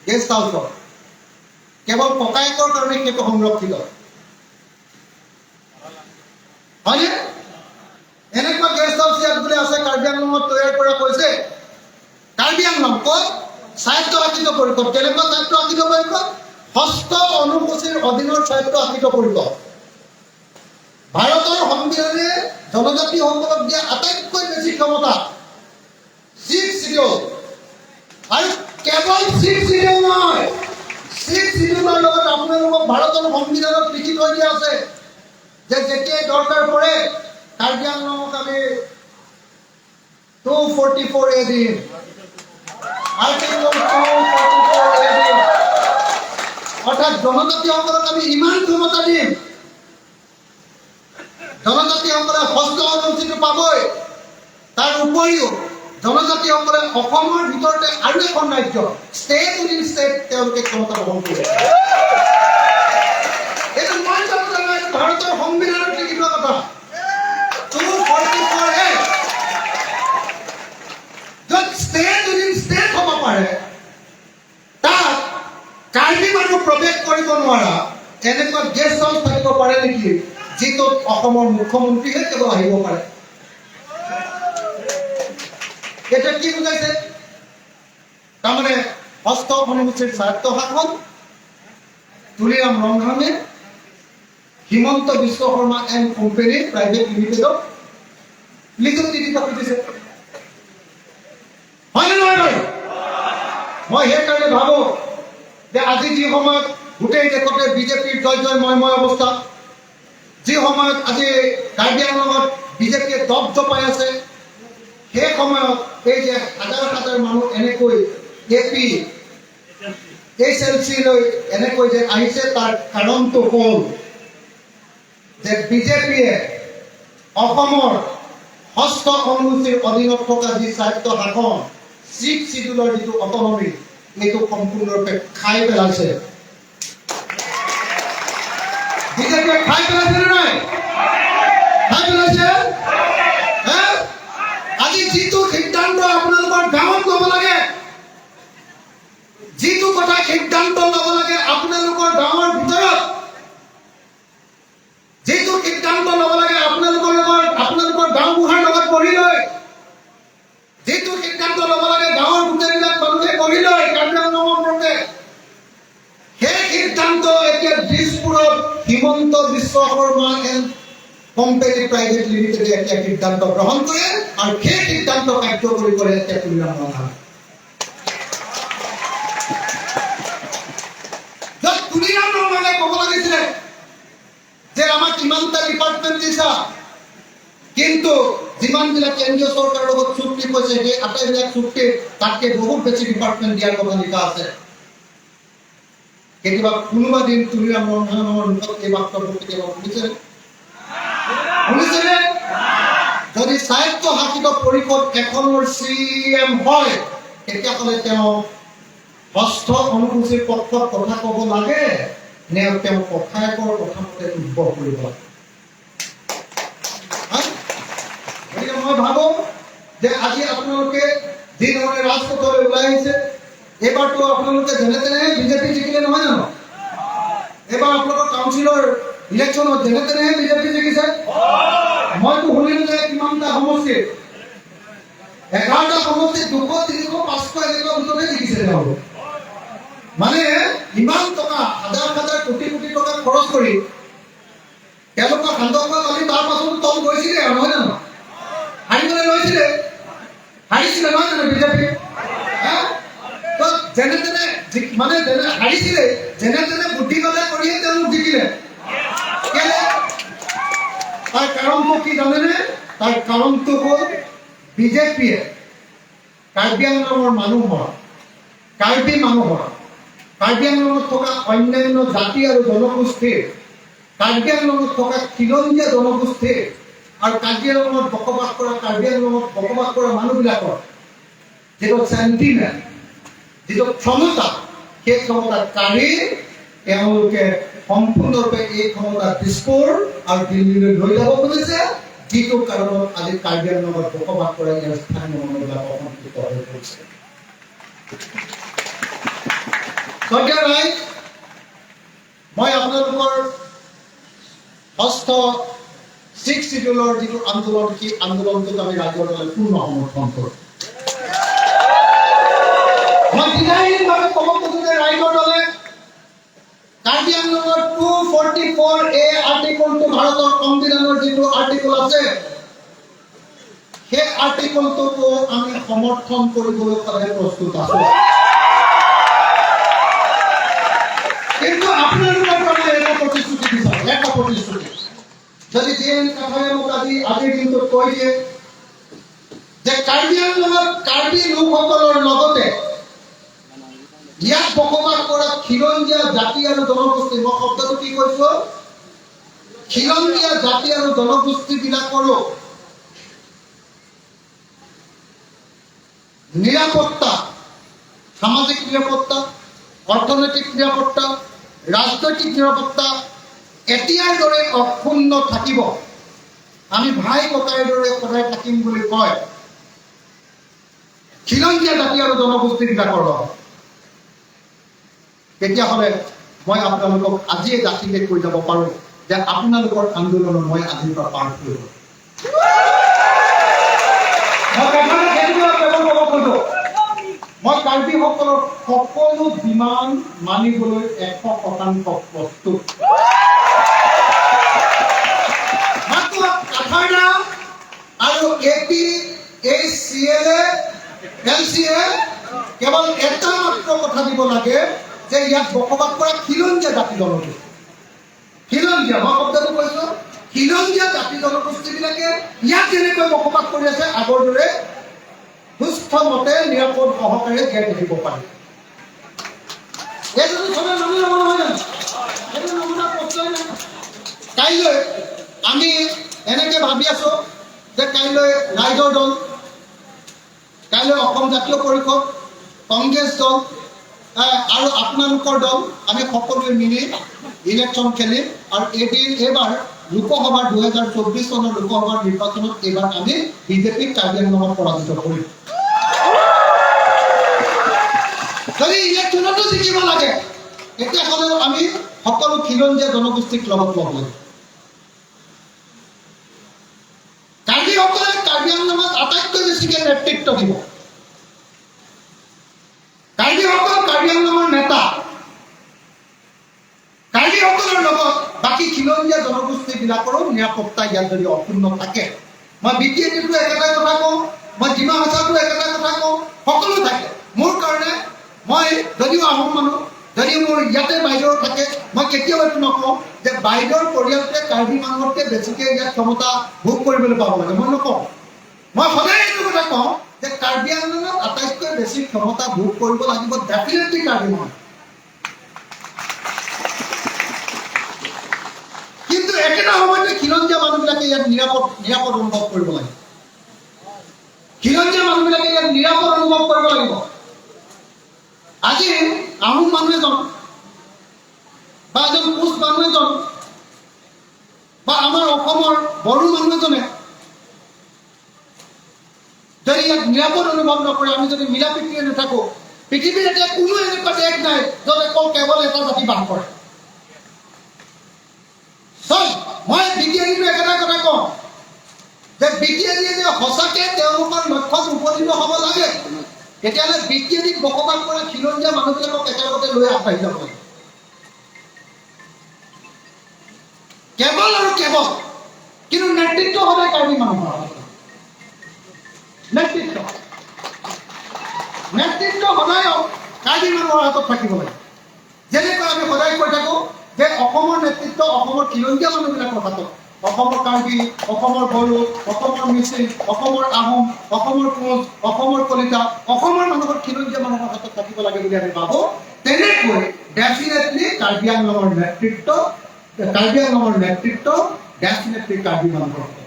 গেষ্ট হাউচত কেৱল ককায়েকৰ কাৰণে সেইটো সংৰক্ষিত, হয়নে? এনেকুৱা গেষ্ট হাউচ ইয়াত বোলে আছে, কাৰ্বি আংলঙত তৈয়াৰ কৰা কৈছে। কাৰ্বি আংলং ক'ত স্বায়ত্তশাসিত পৰিষদ? কেনেকুৱা স্বায়ত্তশাসিত পৰিষদ? ষষ্ঠ অনুসূচীৰ অধীনৰ স্বায়ত্তশাসিত পৰিষদ। ভাৰতৰ সংবিধানে জনজাতিসকলক দিয়া আটাইতকৈ বেছি ক্ষমতা ছিক্স চিডিউল। আৰু কেৱল ছিক্স চিডিউল নহয়, ছিক্স চিডিউলৰ লগত আপোনালোকক ভাৰতৰ সংবিধানত লিখি থৈ দিয়া আছে যে যেতিয়াই দৰকাৰ পৰে কাৰ্বি আংলঙক আমি 244A দিম, আৰ্টিকল 244A দিম। অৰ্থাৎ জনজাতিসকলক আমি ইমান ক্ষমতা দিম, জনজাতিসকলে ষষ্ঠ অনুসূচীটো পাবই, তাৰ উপৰিও জনজাতিসকলে অসমৰ ভিতৰতে আৰু এখন ৰাজ্য, ষ্টেট উইদিন ষ্টেট, তেওঁলোকে ক্ষমতা বহন কৰিব। এইটো মই কোৱা নাই, এইটো ভাৰতৰ সংবিধানত লিখি থোৱা কথা, 244A। য'ত ষ্টেট উইদিন ষ্টেট হ'ব পাৰে, তাত কাৰ্বি মানুহ প্ৰৱেশ কৰিব নোৱাৰা এনেকুৱা গেষ্ট হাউচ থাকিব পাৰে নেকি, যিটোত অসমৰ মুখ্যমন্ত্ৰীহে কেৱল আহিব পাৰে? এতিয়া কি বুজাইছে? তাৰমানে ষষ্ঠ অনুসূচীৰ স্বায়ত্ত শাসন Tuliram ৰংহাঙে Himanta Biswa Sarma and company private লিমিটেডক লিজত দি দিব খুজিছে, হয়নে নহয় বাৰু? মই সেইকাৰণে ভাবো যে আজি যি সময়ত গোটেই দেশতে বিজেপিৰ জয় জয় ময় ময় অৱস্থা, যি সময়ত আজি কাৰ্বি আংলঙত বিজেপিয়ে দপ জপাই আছে, সেই সময়ত এই যে হাজাৰ হাজাৰ মানুহ এনেকৈ A P H L C লৈ এনেকৈ যে আহিছে, তাৰ কাৰণটো হ'ল যে বিজেপিয়ে অসমৰ ষষ্ঠ অনুসূচীৰ অধীনত থকা যি স্বায়ত্ত শাসন, ছিক্স চিডিউলৰ যিটো অটনমি, এইটো সম্পূৰ্ণৰূপে খাই পেলাইছে। বিজেপিয়ে খাই পেলাইছে নে নাই? খাই পেলাইছে। হে? আজি যিটো সিদ্ধান্ত আপোনালোকৰ গাঁৱত ল'ব লাগে, যিটো কথা সিদ্ধান্ত ল'ব লাগে আপোনালোকৰ গাঁৱৰ ভিতৰত, যিটো সিদ্ধান্ত ল'ব লাগে আপোনালোকৰ লগত, আপোনালোকৰ গাঁওবুঢ়াৰ লগত বহি লৈ, যিটো সিদ্ধান্ত ল'ব লাগে গাঁৱৰ গোটেইবিলাক মানুহে বহি লৈ কাৰ্বি আংলঙৰ মতে, সেই সিদ্ধান্ত এতিয়া দিছপুৰত Himanta Biswa Sarma and company private লিমিটেডে এতিয়া সিদ্ধান্ত গ্ৰহণ কৰে আৰু সেই সিদ্ধান্ত কাৰ্যকৰী কৰে এতিয়া তুলিৰাম ৰংহাঙে। য'ত তুলিৰাম ৰংহাঙে ক'ব লাগিছিলে যে আমাক ইমানটা ডিপাৰ্টমেণ্ট দিছা, কিন্তু যিমানবিলাক কেন্দ্ৰীয় চৰকাৰৰ লগত চুক্তি হৈছে, সেই আটাইবিলাক চুক্তিত তাতকে বহুত বেছি ডিপাৰ্টমেণ্ট দিয়াৰ কথা লিখা আছে। কেতিয়াবা কোনোবা দিন তুলিৰাম ৰংহাঙৰ মুখত এই বাক্যবোৰ কেতিয়াবা শুনিছে? শুনিছেনে? যদি স্বায়ত্ত শাসিত পৰিষদ এখনৰ চি এম হয়, তেতিয়াহ'লে তেওঁ ষষ্ঠ অনুসূচীৰ পক্ষত কথা ক'ব লাগে নে তেওঁ ককায়েকৰ কথা মতে উদ্ভৱ কৰিব লাগে? হা? গতিকে মই ভাবো যে আজি আপোনালোকে যি ধৰণে ৰাজপথলৈ ওলাই আহিছে, এইবাৰতো আপোনালোকে যেনে তেনেহে বিজেপি জিকিলে, নহয় জানো? এইবাৰ আপোনালোকৰ কাউন্সিলৰ ইলেকশ্যনত যেনে তেনেহে বিজেপি জিকিছে। মইতো শুনিলো যে কিমানটা সমষ্টিত, 11টা সমষ্টিত 200, 300, 500 এনেকুৱা ভোটতে জিকিছে তেওঁলোক। মানে ইমান টকা, হাজাৰ হাজাৰ কোটি কোটি টকা খৰচ কৰি তেওঁলোকৰ সান্দহ খোৱা পালি, তাৰ পাছতো তল গৈছিলে আৰু, নহয় জানো? হাৰিবলৈ লৈছিলে, হাৰিছিলে, নহয় জানো বিজেপি? যেনে তেনে মানে যেনে হাৰিছিলে, যেনে তেনে বুদ্ধি বাদে কৰিয়ে তেওঁলোক জিকিলে। কেলে? তাৰ কাৰণটো কি জানেনে? তাৰ কাৰণটো হ'ল বিজেপিয়ে কাৰ্বি আংলঙৰ মানুহৰ, কাৰ্বি মানুহৰ, কাৰ্বি আংলঙত থকা অন্যান্য জাতি আৰু জনগোষ্ঠীৰ, কাৰ্বি আংলঙত থকা খিলঞ্জীয়া জনগোষ্ঠীৰ আৰু কাৰ্বি আংলঙত বসবাস কৰা, কাৰ্বি আংলঙত বসবাস কৰা মানুহবিলাকৰ যিটো চেণ্টিমেণ্ট, যিটো ক্ষমতা, সেই ক্ষমতা কাঢ়ি তেওঁলোকে সম্পূৰ্ণৰূপে এই ক্ষমতা দিছপুৰ আৰু দিল্লীলৈ লৈ যাব খুজিছে। যিটো কাৰণত আজি কাৰ্বি আংলঙত বসবাস কৰা ইয়াৰ স্থানীয় মানুহবিলাক অসন্তুষ্ট হৈ পৰিছে। শ্ৰদ্ধেয় ৰাইজ, মই আপোনালোকৰ ষষ্ঠ ছিক্স চিডিউলৰ যিটো আন্দোলন, সেই আন্দোলনটোক আমি ৰাইজৰ দলে পূৰ্ণ সমৰ্থন কৰোঁ। মই দ্বিধাহীনভাৱে ক'ব খোজো যে ৰাইজৰ দলে কাৰ্বি আংলঙৰ 244A আৰ্টিকলটো, ভাৰতৰ সংবিধানৰ যিটো আৰ্টিকল আছে, সেই আৰ্টিকলটোকো আমি সমৰ্থন কৰিবলৈ সদায় প্ৰস্তুত আছো। কিন্তু আপোনালোকৰ পৰা মই এটা প্ৰতিশ্ৰুতি বিচাৰো, এটা প্ৰতিশ্ৰুতি। যদি জি এন কাথাৰে মোক আজিৰ দিনটোত কৈ দিয়ে যে কাৰ্বি আংলঙত কাৰ্বি লোকসকলৰ লগতে ইয়াত বসবাস কৰা খিলঞ্জীয়া জাতি আৰু জনগোষ্ঠী, মই শব্দটো কি কৈছো, খিলঞ্জীয়া জাতি আৰু জনগোষ্ঠীবিলাকৰো নিৰাপত্তা, সামাজিক নিৰাপত্তা, অৰ্থনৈতিক নিৰাপত্তা, ৰাজনৈতিক নিৰাপত্তা এতিয়াৰ দৰে অক্ষুণ্ণ থাকিব, আমি ভাই ককাইৰ দৰে সদায় থাকিম বুলি কয় খিলঞ্জীয়া জাতি আৰু জনগোষ্ঠীবিলাকৰ লগত, তেতিয়াহ'লে মই আপোনালোকক আজিয়ে গাঁঠিকে কৈ যাব পাৰোঁ যে আপোনালোকৰ আন্দোলনত মই আজিৰ পৰা পাৰ কৰিব। মই কথাটো সেইটোৱে কেৱল ক'ব খোজো, মই কাৰ্বিসকলৰ সকলো ডিমাণ্ড মানিবলৈ 100% প্ৰস্তুত। মাত্ৰ কাথাৰদা আৰু A P H C L A L C এ কেৱল এটা মাত্ৰ কথা দিব লাগে যে ইয়াত বসবাস কৰা খিলঞ্জীয়া জাতি জনগোষ্ঠী, খিলঞ্জীয়া, মই শব্দটো কৈছো, খিলঞ্জীয়া জাতি জনগোষ্ঠীবিলাকে ইয়াত যেনেকৈ বসবাস কৰি আছে, আগৰ দৰে সুস্থ মতে নিৰাপদ সহকাৰে জীয়াই থাকিব পাৰে। এইটোতো চবে মানি ল'ব, নহয় জানো? সেইটো নমনা প্ৰশ্নই নাই। কাইলৈ আমি এনেকে ভাবি আছো যে কাইলৈ ৰাইজৰ দল, কাইলৈ অসম জাতীয় পৰিষদ, কংগ্ৰেছ দল, আৰু আপোনালোকৰ দল, আমি সকলোৱে মিলি ইলেকশ্যন খেলিম। আৰু এদিন এইবাৰ লোকসভাৰ 2024 চনৰ লোকসভাৰ নিৰ্বাচনত এইবাৰ আমি বিজেপিক কাৰ্বি আংলঙত পৰাজিত কৰিম। যদি ইলেকশ্যনতো জিকিব লাগে, তেতিয়াহ'লেও আমি সকলো খিলঞ্জীয়া জনগোষ্ঠীক লগত ল'ব লাগিব। কাৰ্বিসকলে কাৰ্বি আংলঙত আটাইতকৈ বেছিকে নেতৃত্ব দিব। কাৰ্বিসকল কাৰ্বি আংলঙৰ নেতা। কাৰ্বিসকলৰ লগত বাকী খিলঞ্জীয়া জনগোষ্ঠীবিলাকৰো নিৰাপত্তা ইয়াত যদি অক্ষুণ্ণ থাকে, মই বি টি এ ডিটো একেটাই কথা কওঁ, মই ডিমা হাছাওতো একেটাই কথা কওঁ, সকলো থাকে। মোৰ কাৰণে মই যদিও আহোম মানুহ, যদিও মোৰ ইয়াতে বাইদেউ থাকে, মই কেতিয়াও এইটো নকওঁ যে বাইদেউৰ পৰিয়ালটোৱে কাৰ্বি মানুহতকৈ বেছিকে ইয়াত ক্ষমতা ভোগ কৰিবলৈ পাব লাগে, মই নকওঁ। মই সদায় এইটো কথা কওঁ যে কাৰ্বি আংলঙত আটাইতকৈ বেছি ক্ষমতা ভোগ কৰিব লাগিব ডেফিনেটলি কাৰ্বি মানুহ। কিন্তু একেটা সময়তে খিলঞ্জীয়া মানুহবিলাকে ইয়াত নিৰাপদ অনুভৱ কৰিব লাগিব। খিলঞ্জীয়া মানুহবিলাকে ইয়াত নিৰাপদ অনুভৱ কৰিব লাগিব। আজি আহোম মানুহ এজন বা এজন কোচ মানুহ এজন বা আমাৰ অসমৰ বড়ো মানুহ এজনে যদি ইয়াত নিৰাপদ অনুভৱ নকৰে, আমি যদি মিলা প্ৰীতিৰে নাথাকো, পৃথিৱীৰ এতিয়া কোনো এনেকুৱা দেশ নাই য'ত অকল কেৱল এটা জাতি বাস কৰে। মই বি টি এ ডিটো একেটা কথা কওঁ যে বি টি এ ডিয়ে যে সঁচাকে তেওঁলোকৰ লক্ষ্যত উপনীত হ'ব লাগে, তেতিয়াহ'লে বি টি এ ডিত বসবাস কৰা খিলঞ্জীয়া মানুহবিলাকক একেলগতে লৈ আগবাঢ়ি যাব লাগে। কেৱল আৰু কেৱল কিন্তু নেতৃত্ব সদায় কাৰ্বি মানুহৰ নেতৃত্ব, নেতৃত্ব সদায় কাৰ্বি মানুহৰ হাতত থাকিব লাগে। যেনেকৈ আমি সদায় কৈ থাকোঁ যে অসমৰ নেতৃত্ব অসমৰ খিলঞ্জীয়া মানুহবিলাকৰ হাতত, অসমৰ কাৰ্বি, অসমৰ বড়ো, অসমৰ মিচিং, অসমৰ আহোম, অসমৰ কোচ, অসমৰ কলিতা, অসমৰ মানুহৰ খিলঞ্জীয়া মানুহৰ হাতত থাকিব লাগে বুলি আমি ভাবোঁ। তেনেকৈ ডেফিনেটলি কাৰ্বি আংলঙৰ নেতৃত্ব, কাৰ্বি আংলঙৰ নেতৃত্ব ডেফিনেটলি কাৰ্বি মানুহৰ হাতত।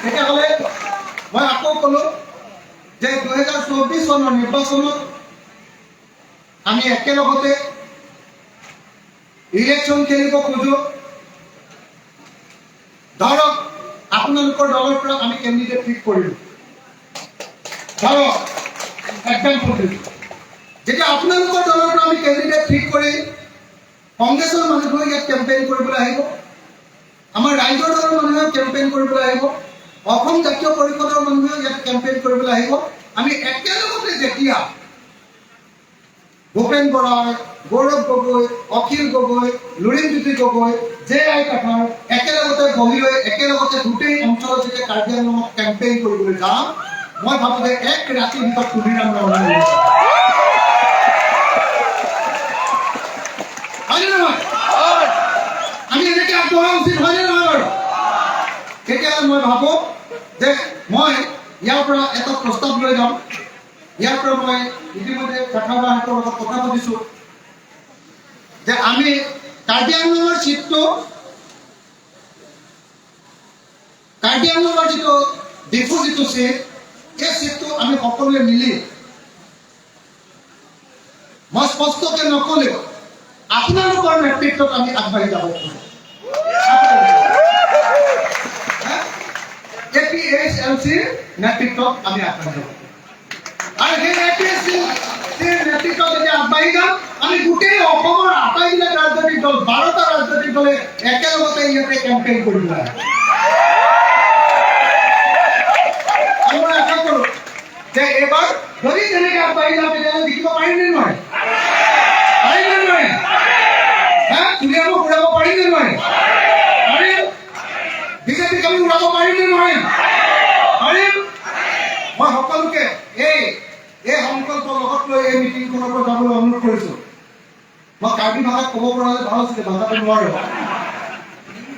তেতিয়াহ'লে মই আকৌ ক'লো যে 2024 চনৰ নিৰ্বাচনত আমি একেলগতে ইলেকশ্যন খেলিব খোজো। ধৰক আপোনালোকৰ দলৰ পৰা আমি কেণ্ডিডেট ঠিক কৰিলোঁ, ধৰক এক্সাম্পল দিছোঁ, যেতিয়া আপোনালোকৰ দলৰ পৰা আমি কেণ্ডিডেট ঠিক কৰি কংগ্ৰেছৰ মানুহে ইয়াত কেম্পেইন কৰিবলৈ আহিব, আমাৰ ৰাইজৰ দলৰ মানুহে কেম্পেইন কৰিবলৈ আহিব, অসম জাতীয় পৰিষদৰ মানুহে ইয়াত কেম্পেইন কৰিবলৈ আহিব, আমি একেলগতে যেতিয়া ভূপেন বৰা, গৌৰৱ গগৈ, অখিল গগৈ, লুৰিণজ্যোতি গগৈ, জে আই কাঠাৰ একেলগতে বহি লৈ একেলগতে গোটেই অঞ্চলত যেতিয়া কাৰ্বি আংলঙত কেম্পেইন কৰিবলৈ যাম, মই ভাবো যে এক ৰাতিৰ ভিতৰত তুলিৰাম ৰং হয়নে নহয়? আমি এনেকে আগবঢ়া উচিত হয়নে নহয় বাৰু? তেতিয়াহ'লে মই ভাবো যে মই ইয়াৰ পৰা এটা প্ৰস্তাৱ লৈ যাম। ইয়াৰ পৰা মই ইতিমধ্যে কাঠাবাহঁতৰ লগত কথা পাতিছো যে আমি কাৰ্বি আংলঙৰ চিটটো, কাৰ্বি আংলঙৰ যিটো ডিফু যিটো চিট, এই চিটটো আমি সকলোৱে মিলি, মই স্পষ্টকে নকলেও আপোনালোকৰ নেতৃত্বত আমি আগবাঢ়ি যাব খোজো। এ পি এইচ এল চিৰ নেতৃত্বত আমি আগবাঢ়ি যাব আৰু সেই এ পি এইচ চিৰ নেতৃত্বত যেতিয়া আগবাঢ়ি যাম, আমি গোটেই অসমৰ আটাইবিলাক ৰাজনৈতিক দল, 12টা ৰাজনৈতিক দলে একেলগতে ইয়াতে কেম্পেইন কৰিব লাগে। মই আশা কৰোঁ যে এইবাৰ যদি তেনেকে আগবাঢ়ি যাওঁ, তেতিয়াহ'লে জিকিব পাৰিম নে নোৱাৰে? পাৰিম নে নোৱাৰে? হা, তুলিয়ামক উৰাব পাৰিম নে নোৱাৰে? পাৰিম। বিজেপিক আমি উৰাব পাৰিম নে নোৱাৰিম? পাৰিম। মই সকলোকে এই সংকল্প লগত লৈ এই মিটিংখনৰ পৰা যাবলৈ অনুৰোধ কৰিছো। মই কাৰ্বি ভাষাত ক'ব পৰা হ'লে ভাল আছিলে, ভাষাটো নোৱাৰো,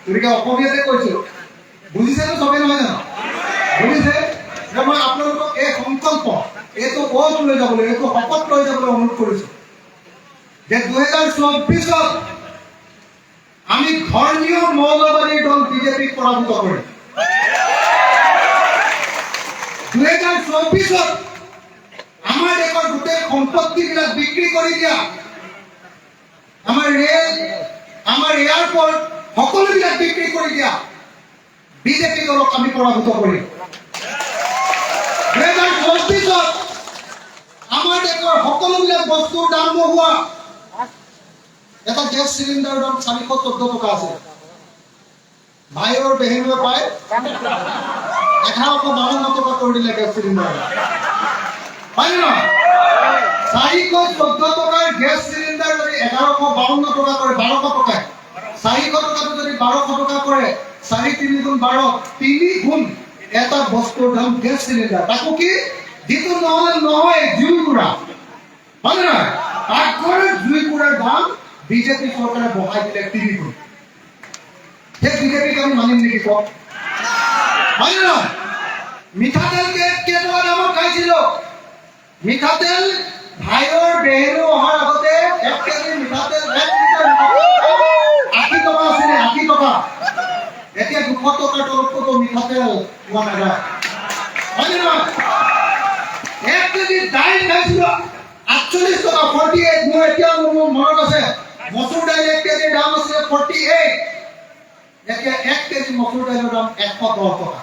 গতিকে অসমীয়াতে কৈছো। বুজিছেতো চবেই, নহয় জানো? বুজিছে যে মই আপোনালোকক এই সংকল্প, এইটো অ'থ লৈ যাবলৈ, এইটো শপত লৈ যাবলৈ অনুৰোধ কৰিছো যে 2024ত আমি ধৰ্মীয় মৌলবাদী দল বিজেপিক পৰাভূত কৰিম। 2024ত আমাৰ দেশৰ সম্পত্তিবিলাক বিক্ৰী কৰি দিয়া, আমাৰ ৰেল, আমাৰ এয়াৰপৰ্ট সকলোবিলাক বিক্ৰী কৰি দিয়া বিজেপি দলক আমি পৰাভূত কৰিম। 2024ত আমাৰ দেশৰ সকলোবিলাক বস্তুৰ দাম বঢ়োৱা, এটা গেছ চিলিণ্ডাৰৰ দাম 414 টকা আছে, ভাইৰ বেহেনুৱে পায় 1152 টকা কৰি দিলে গেছ চিলিণ্ডাৰ, হয় নে নহয়? 414 টকাৰ গেছ চিলিণ্ডাৰ যদি 1152 টকা কৰে, 1200 টকাই, 400 টকাটো যদি 1200 টকা কৰে, চাৰি তিনি গুণ বাৰ, তিনি গুণ এটা বস্তুৰ দাম গেছ চিলিণ্ডাৰ। তাকো কি, যিটো নহ'লে নহয়, জুইকুৰা, হয় নে নহয়? পাকঘৰৰ জুইকুৰাৰ দাম বিজেপি চৰকাৰে বঢ়াই দিলে তিনি গুণ। সেই বিজেপিক আমি মানিম নেকি কওক? হয় নে নহয়? মিঠাতেল কেইটকা দামত খাইছিলো? মিঠাতেল ভাইৰ বেহেনু অহাৰ আগতে 1 কেজি মিঠাতেল, 1 লিটাৰ মিঠাতেল 80 টকা আছিলে, 80 টকা। এতিয়া 200 টকাৰ তলত ক'তো মিঠাতেল পোৱা নাযায়, হয় নে নহয়? 1 কেজি দাইল খাইছিলো 48 টকা, 48। মোৰ এতিয়াও মোৰ মনত আছে, মচুৰ দাইল 1 কেজিৰ দাম আছিলে 48। এতিয়া 1 কেজি মচুৰ দাইলৰ দাম 110 টকা,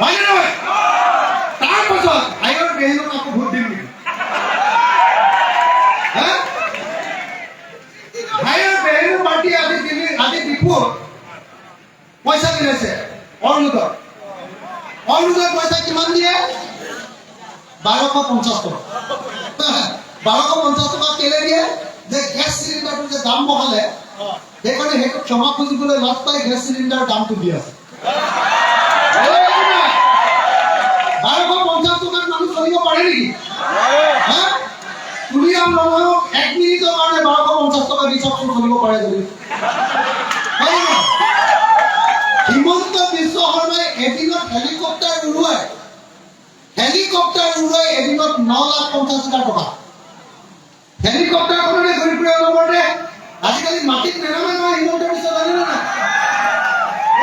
হয় নে নহয়? তাৰ পাছত ভাইৰ বেহেনুক আকৌ ভোট দিম নেকি? হা? ভাইৰ বেহেনু পাৰ্টি আজি দিল্লী, আজি ডিফুত পইচা বিলাইছে অৰুণোদয়। অৰুণোদয় পইচা কিমান দিয়ে? 1250 টকা। 1250 টকা কেলে দিয়ে? যে গেছ চিলিণ্ডাৰটো যে দাম বঢ়ালে, সেইকাৰণে সেইটো ক্ষমা খুজিবলৈ লাজ পাই গেছ চিলিণ্ডাৰ দামটো দি আছে। 1250 টকাত মানুহ চলিব পাৰে নেকি? হা? তুলিৰাম ৰংহাঙক 1 মিনিটৰ কাৰণে 1250 টকা দি চাওকচোন চলিব পাৰে যদি। হয় নে নহয়? হিমন্ত বিশ্ব শৰ্মাই এদিনত হেলিকপ্টাৰ উৰুৱাই এদিনত 9,50,000 টকা। হেলিকপ্টাৰখনতে ঘূৰি ফুৰে অনবৰতে। আজিকালি মাটিত নেনামে নহয় হিমন্ত বিশ্ব, জানে নে নাই?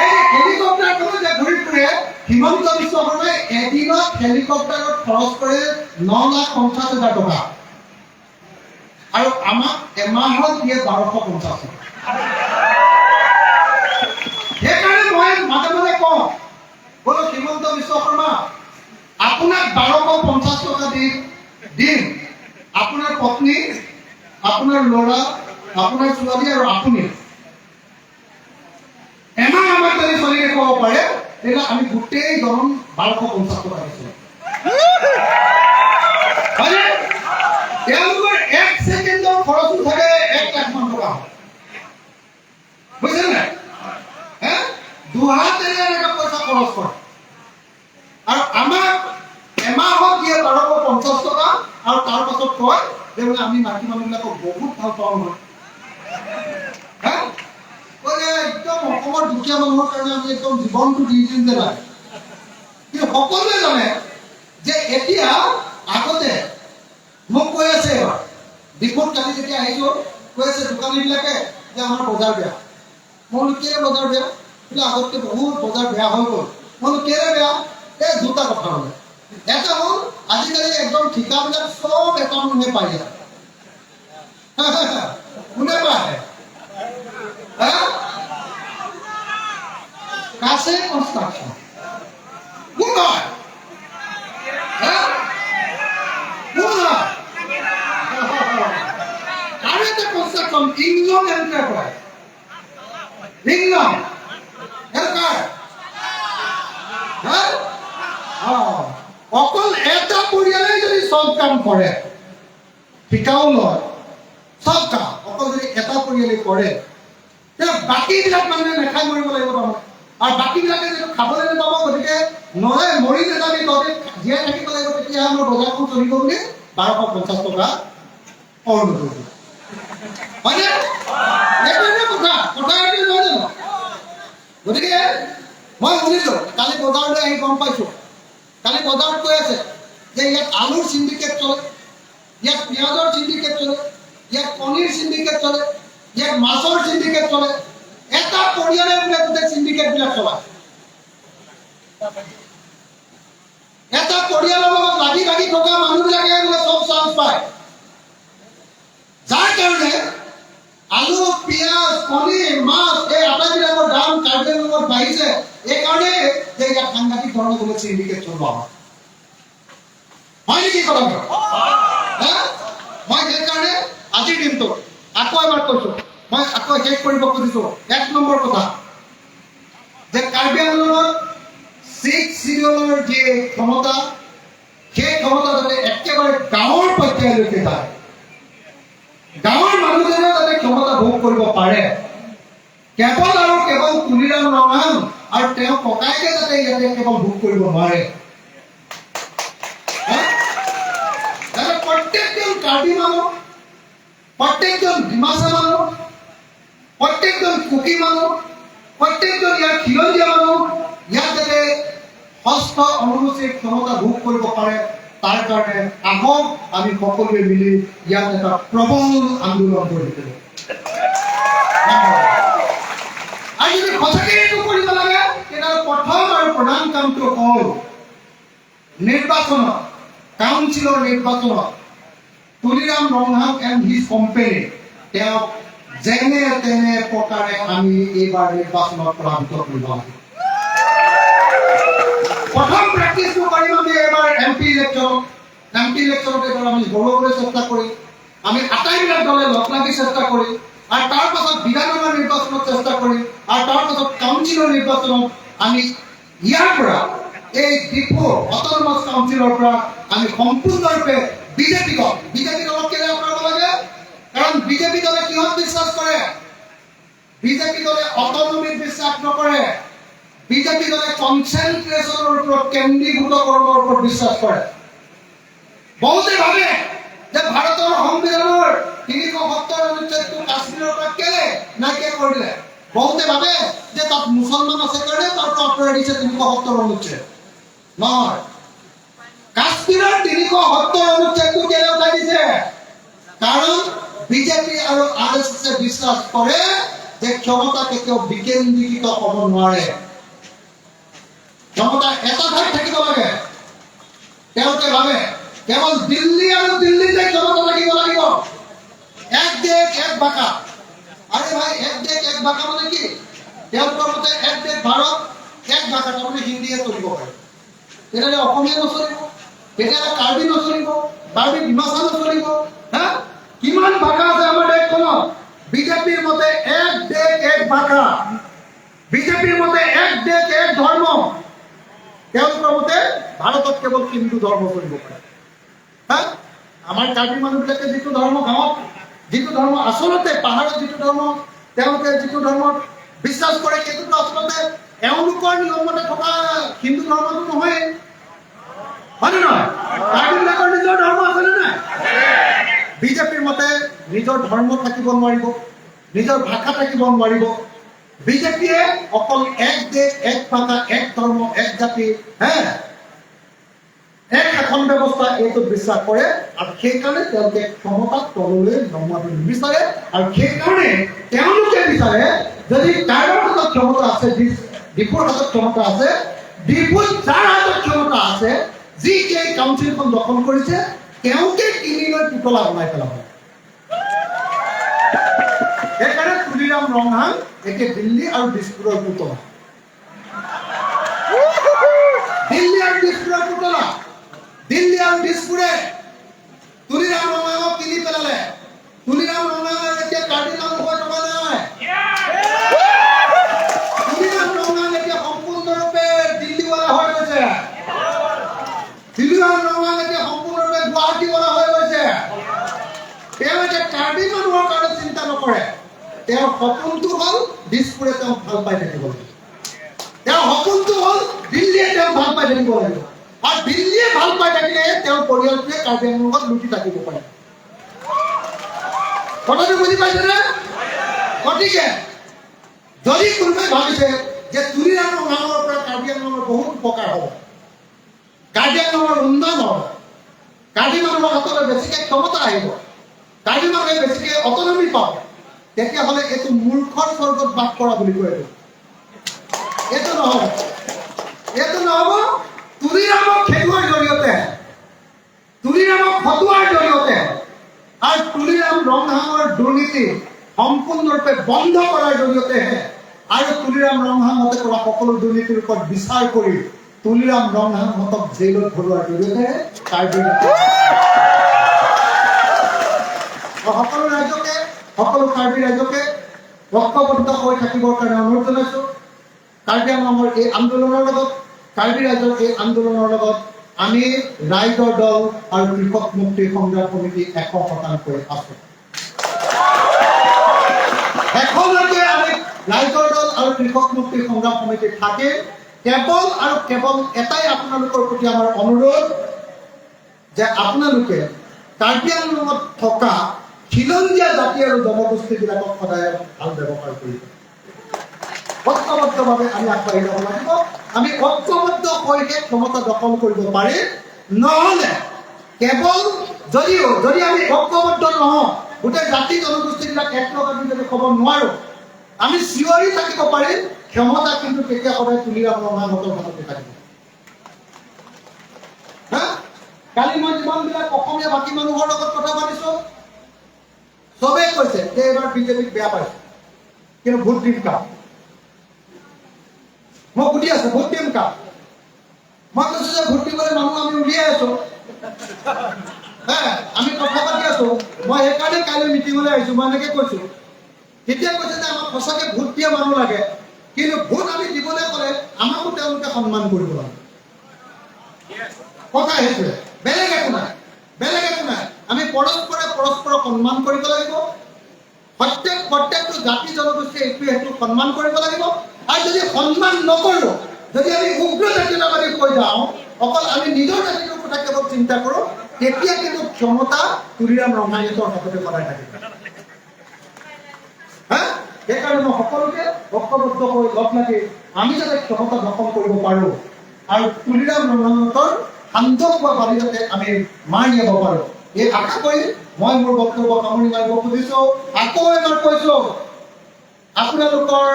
এই হেলিকপ্টাৰখনত যে ঘূৰি ফুৰে হিমন্ত বিশ্ব শৰ্মাই, এদিনত হেলিকপ্টাৰত খৰচ কৰে 9,50,000 টকা আৰু আমাক এমাহত দিয়ে 1250 টকা। সেইকাৰণে মই মাজে মাজে কওঁ, বোলো হিমন্ত বিশ্ব শৰ্মা, আপোনাক 1250 টকা দি দিম, আপোনাৰ পত্নী, আপোনাৰ ল'ৰা, আপোনাৰ ছোৱালী আৰু আপুনি এমাহ আমাক যদি চলি দেখুৱাব পাৰে, তেতিয়া আমি গোটেই জন 1250 টকা দিছো, হয়নে? তেওঁলোকৰ 1 ছেকেণ্ডৰ খৰচো থাকে 1 লাখ মান টকা হয়, বুজিছে নাই? হে, দুহাতেৰে এনেকে পইচা খৰচ কৰে আৰু আমাক এমাহত দিয়ে 1250 টকা আৰু তাৰ পাছত কয় যে বোলে আমি মাইকী মানুহবিলাকক বহুত ভাল পাওঁ নহয়। হে, কয় যে একদম অসমৰ দুখীয়া মানুহৰ কাৰণে আমি একদম জীৱনটো দি দিম যে লাগে। কিন্তু সকলোৱে জানে যে এতিয়া, আগতে মোক কৈ আছে, এবাৰ ডিফুত কালি যেতিয়া আহিছো, কৈ আছে দোকানীবিলাকে যে আমাৰ বজাৰ বেয়া। মই বোলো কেলে বজাৰ বেয়া? বোলে আগতকে বহুত বজাৰ বেয়া হৈ গ'ল। মই বোলো কেলে বেয়া? এই দুটা কথা বোলে। এটা হ'ল আজিকালি একদম ঠিকাবিলাক চব এটা মানুহে পাই যায়। কোনে পায়? হা? কাছে কনষ্ট্ৰাকশ্যন। কোন হয়? হা? কোন হয়? আৰু এটা কনষ্ট্ৰাকশ্যন ইংলং এণ্টাৰপ্ৰাইজ। ইংলং সেইটো কাৰ? হা? অকল এটা পৰিয়ালেই যদি চব কাম কৰে, ঠিকাও লয়, চব কাম অকল যদি এটা পৰিয়ালে কৰে, তেতিয়া বাকীবিলাক মানুহে নাখাই মৰিব লাগিব তাৰমানে। আৰু বাকীবিলাকে যিটো খাবলৈ নাপাব, গতিকে নহয় মৰি নাযাবি, তহঁতি জীয়াই থাকিব লাগিব, তেতিয়াহে আমাৰ বজাৰখন চলিব বুলি 1250 টকা অৰুণোদয় দিয়ে। হয়নে? এইটো এটা কথা, কথা এইটো নহয় জানো? গতিকে মই শুনিছো, কালি বজাৰলৈ আহি গম পাইছো, কালি বজাৰত কৈ আছে যে ইয়াত আলুৰ চিণ্ডিকেট চলে, ইয়াত পিঁয়াজৰ চিণ্ডিকেট চলে, ইয়াত কণীৰ চিণ্ডিকেট চলে, ইয়াত মাছৰ চিণ্ডিকেট চলে। এটা পৰিয়ালে বোলে গোটেই চিণ্ডিকেট বিলাক চলায়। এটা পৰিয়ালৰ লগত লাগি লাগি থকা মানুহবিলাকে বোলে চব সাংঘাতিক ধৰণত বোলে চিণ্ডিকেট চলোৱা হয়। হয় নেকি কথাটো? হা? মই সেইকাৰণে আজিৰ দিনটোত আকৌ এবাৰ কৈছো, মই আকৌ শেষ কৰিব খুজিছো। এক নম্বৰ কথা যে কাৰ্বি আংলঙত ছিক্স চিডিউলৰ যি ক্ষমতা, সেই ক্ষমতা যাতে একেবাৰে গাঁৱৰ পৰ্যায়লৈকে যায়, গাঁৱৰ মানুহজনেও যাতে ক্ষমতা ভোগ কৰিব পাৰে, কেৱল আৰু কেৱল তুলিৰাম ৰংহাং আৰু তেওঁ ককায়েকে যাতে ইয়াতে কেৱল ভোগ কৰিব নোৱাৰে, হা? যাতে প্ৰত্যেকজন কাৰ্বি মানুহ, প্ৰত্যেকজন ডিমাচা মানুহ, প্ৰত্যেকজন কুকি মানুহ, প্ৰত্যেকজন ইয়াৰ খিলঞ্জীয়া মানুহ ইয়াত যাতে ষষ্ঠ অনুসূচীৰ ক্ষমতা ভোগ কৰিব পাৰে, তাৰ কাৰণে আহক আমি সকলোৱে মিলি ইয়াত এটা প্ৰবল আন্দোলন গঢ়ি তোলোঁ। আৰু যদি সঁচাকৈ এইটো কৰিব লাগে, তেতিয়াহ'লে প্ৰথম আৰু প্ৰধান কামটো হ'ল নিৰ্বাচনত, কাউন্সিলৰ নিৰ্বাচনত Tuliram Ronghang and his company, তেওঁক যেনে তেনে প্ৰকাৰে আমি এইবাৰ নিৰ্বাচনত পৰাভূত কৰিব লাগিব। প্ৰথম প্ৰেক্টিচটো কৰিম আমি এইবাৰ এম পি ইলেকশ্যনত। এম পি ইলেকশ্যনত এইবাৰ আমি হৰুৱাবলৈ চেষ্টা কৰিম। আমি আটাইবিলাক দলে লগ লাগি চেষ্টা কৰিম আৰু তাৰ পাছত বিধানসভা নিৰ্বাচনত চেষ্টা কৰিম আৰু তাৰ পাছত কাউন্সিলৰ নিৰ্বাচনত আমি ইয়াৰ পৰা, এই ডিফু অট'নমাছ কাউন্সিলৰ পৰা আমি সম্পূৰ্ণৰূপে বিজেপি দল, বিজেপি দলক কেলে আঁতৰাব লাগে? কাৰণ বিজেপি দলে কিহত বিশ্বাস কৰে? বিজেপি দলে অট'নমিত বিশ্বাস নকৰে। বিজেপি দলে কনচেনট্ৰেশ্যনৰ ওপৰত, কেন্দ্ৰীভূতকৰণৰ ওপৰত বিশ্বাস কৰে। বহুতে ভাবে যে ভাৰতৰ সংবিধানৰ 370 অনুচ্ছেদটো কাশ্মীৰৰ পৰা কেলে নাইকিয়া কৰিলে। বহুতে ভাবে যে তাত মুছলমান আছে কাৰণে তাৰ পৰা আঁতৰাই দিছে 370 অনুচ্ছেদ। নহয়, কাশ্মীৰৰ 370 অনুচ্ছেদটো কেলে উঠাই দিছে? কাৰণ বিজেপি আৰু আৰ এছ এছে বিশ্বাস কৰে যে ক্ষমতা কেতিয়াও বিকেন্দ্ৰীকৃত হ'ব নোৱাৰে, ক্ষমতা এটা ঠাইত থাকিব লাগে। তেওঁলোকে ভাবে কেৱল দিল্লী আৰু দিল্লীতে ক্ষমতা থাকিব লাগিব। এক দেশ এক ভাষা। আৰে ভাই, এক দেশ এক ভাষা মানে কি? তেওঁলোকৰ মতে এক দেশ ভাৰত, এক ভাষা, তাৰমানে হিন্দীয়ে চলিব পাৰে। তেতিয়াহ'লে অসমীয়া নচলিব, তেতিয়াহ'লে কাৰ্বি নচলিব, কাৰ্বি ডিমাচা নচলিব। হা, কিমান ভাষা আছে আমাৰ দেশখনত? বিজেপিৰ মতে এক দেশ এক ভাষা, বিজেপিৰ মতে এক দেশ এক ধৰ্ম। তেওঁলোকৰ মতে ভাৰতত কেৱল হিন্দু ধৰ্ম চলিব পাৰে। হা, আমাৰ কাৰ্বি মানুহবিলাকে যিটো ধৰ্ম, গাঁৱত যিটো ধৰ্ম, আচলতে পাহাৰত যিটো ধৰ্ম, তেওঁলোকে যিটো ধৰ্মত বিশ্বাস কৰে, সেইটোতো আচলতে এওঁলোকৰ নিয়মমতে থকা হিন্দু ধৰ্মটো নহয়, হয়নে নহয়? কাৰ্বিবিলাকৰ নিজৰ ধৰ্ম আছেনে নাই? বিজেপিৰ মতে নিজৰ ধৰ্ম থাকিব নোৱাৰিব, নিজৰ ভাষা থাকিব নোৱাৰিব। বিজেপিয়ে অকল এক দেশ এক ভাষা এক ধৰ্ম এক জাতি, হে, এক শাসন ব্যৱস্থা, এইটোত বিশ্বাস কৰে আৰু সেইকাৰণে তেওঁলোকে ক্ষমতাক তললৈ নমোৱাটো নিবিচাৰে। আৰু সেইকাৰণে তেওঁলোকে বিচাৰে, যদি কাৰোবাৰ হাতত ক্ষমতা আছে, ডিফুৰ হাতত ক্ষমতা আছে, ডিফুত যাৰ হাতত ক্ষমতা আছে, যি এই কাউন্সিলখন দখল কৰিছে, তেওঁকে কিনি লৈ পুতলা বনাই পেলাব। সেইকাৰণে তুলিৰাম ৰংহাং এতিয়া দিল্লী আৰু দিছপুৰৰ পুতলা, দিল্লী আৰু দিছপুৰৰ পুতলা। দিল্লী আৰু দিছপুৰে তুলিৰাম ৰংহাঙক কিনি পেলালে। তুলিৰাম ৰংহাঙৰ এতিয়া কাৰ্বি মানুহ হৈ থকা নাই। তুলিৰাম ৰংহাং এতিয়া সম্পূৰ্ণৰূপে দিল্লীৱালা হৈ গৈছে। তুলিৰাম ৰংহাং এতিয়া সম্পূৰ্ণৰূপে গুৱাহাটীৱালা হৈ গৈছে। তেওঁ এতিয়া কাৰ্বি মানুহৰ কাৰণে চিন্তা নকৰে। তেওঁৰ সপোনটো হ'ল দিছপুৰে তেওঁক ভাল পাই থাকিব লাগিব। তেওঁৰ সপোনটো হ'ল দিল্লীয়ে তেওঁক ভাল পাই থাকিব লাগিব। আৰু দিল্লীয়ে ভাল পাই থাকিলে তেওঁৰ পৰিয়ালটোৱে কাৰ্বি আংলঙত লুটি থাকিব পাৰে। কথাটো বুজি পাইছেনে? গতিকে যদি কোনোবাই ভাবিছে যে তুলিৰাম ৰংহাঙৰ পৰা কাৰ্বি আংলঙৰ বহুত উপকাৰ হ'ব, কাৰ্বি আংলঙৰ উন্নয়ন হ'ব, কাৰ্বি মানুহৰ হাতলৈ বেছিকে ক্ষমতা আহিব, কাৰ্বি মানুহে বেছিকে অটনমি পাব, তেতিয়াহ'লে এইটো মূৰ্খৰ স্বৰ্গত বাস কৰা বুলি কয়। এইটো এইটো নহ'ব, এইটো নহ'ব। তুলিৰামক খেদোৱাৰ জৰিয়তে, তুলিৰামক হটোৱাৰ জৰিয়তে আৰু তুলিৰাম ৰংহাঙৰ দুৰ্নীতি সম্পূৰ্ণৰূপে বন্ধ কৰাৰ জৰিয়তেহে আৰু তুলিৰাম ৰংহাঙতে কৰা সকলো দুৰ্নীতিৰ ওপৰত বিচাৰ কৰি তুলিৰাম ৰংহাংহঁতক জেইলত ভৰোৱাৰ জৰিয়তে কাৰ্বি সকলো ৰাইজকে, সকলো কাৰ্বি ৰাইজকে ঐক্যবদ্ধ হৈ থাকিবৰ কাৰণে অনুৰোধ জনাইছো। কাৰ্বি আংলঙৰ এই আন্দোলনৰ লগত, কাৰ্বি ৰাইজৰ এই আন্দোলনৰ লগত আমি ৰাইজৰ দল আৰু কৃষক মুক্তি সংগ্ৰাম সমিতি 100% আছো। এখনলৈকে আমি ৰাইজৰ দল আৰু কৃষক মুক্তি সংগ্ৰাম সমিতি থাকে। কেৱল আৰু কেৱল এটাই আপোনালোকৰ প্ৰতি আমাৰ অনুৰোধ যে আপোনালোকে কাৰ্বি আংলঙত থকা খিলঞ্জীয়া জাতি আৰু জনগোষ্ঠীবিলাকক সদায় ভাল ব্যৱহাৰ কৰিব। ঐক্যবদ্ধভাৱে আমি আগবাঢ়ি যাব লাগিব। আমি ঐক্যবদ্ধ হৈহে ক্ষমতা দখল কৰিব পাৰিম। নহ'লে কেৱল যদি আমি ঐক্যবদ্ধ নহওঁ, গোটেই জাতি জনগোষ্ঠীবিলাক একলগ আমি যদি ক'ব নোৱাৰো, আমি চিঞৰি থাকিব পাৰিম, ক্ষমতা কিন্তু তেতিয়া সদায় তুলিৰাম ৰংহাংহঁতৰ হাততে থাকিব। হা, কালি মই যিমানবিলাক অসমীয়া বাকী মানুহৰ লগত কথা পাতিছো, চবেই কৈছে যে এইবাৰ বিজেপিক বেয়া পাইছে, কিন্তু ভোট দিম কাক? মই সুধি আছো, ভোট দিম কাক? মই কৈছো যে ভোট দিবলৈ মানুহ আমি উলিয়াই আছো, হে আমি কথা পাতি আছো, মই সেইকাৰণে কাইলৈ মিটিঙলৈ আহিছো, মই এনেকে কৈছো। তেতিয়া কৈছে যে আমাক সঁচাকে ভোট দিয়া মানুহ লাগে, কিন্তু ভোট আমি দিবলৈ ক'লে আমাকো তেওঁলোকে সন্মান কৰিব লাগে। কথা সেইটোৱে, বেলেগ একো নাই, বেলেগ একো নাই। আমি পৰস্পৰে পৰস্পৰক সন্মান কৰিব লাগিব। প্ৰত্যেকটো জাতি জনগোষ্ঠীয়ে এইটোৱে সেইটো সন্মান কৰিব লাগিব। আৰু যদি সন্মান নকৰো, যদি আমি উগ্ৰ জাতীয়তাবাদী হৈ যাওঁ, অকল আমি নিজৰ জাতিটোৰ কথা কেৱল চিন্তা কৰোঁ, তেতিয়া কিন্তু ক্ষমতা তুলিৰাম ৰংহাংহঁতৰ হাততে সদায় থাকিব। হা, সেইকাৰণে মই সকলোকে ঐক্যবদ্ধ হৈ লগ লাগি আমি যাতে ক্ষমতা দখল কৰিব পাৰো আৰু তুলিৰাম ৰংহাংহঁতৰ সান্দহ খোৱা বালি যাতে আমি মাৰ নিয়াব পাৰো, এই আশা কৰি মই মোৰ বক্তব্য সামৰণি মাৰিব খুজিছো। আকৌ এবাৰ কৈছো, আপোনালোকৰ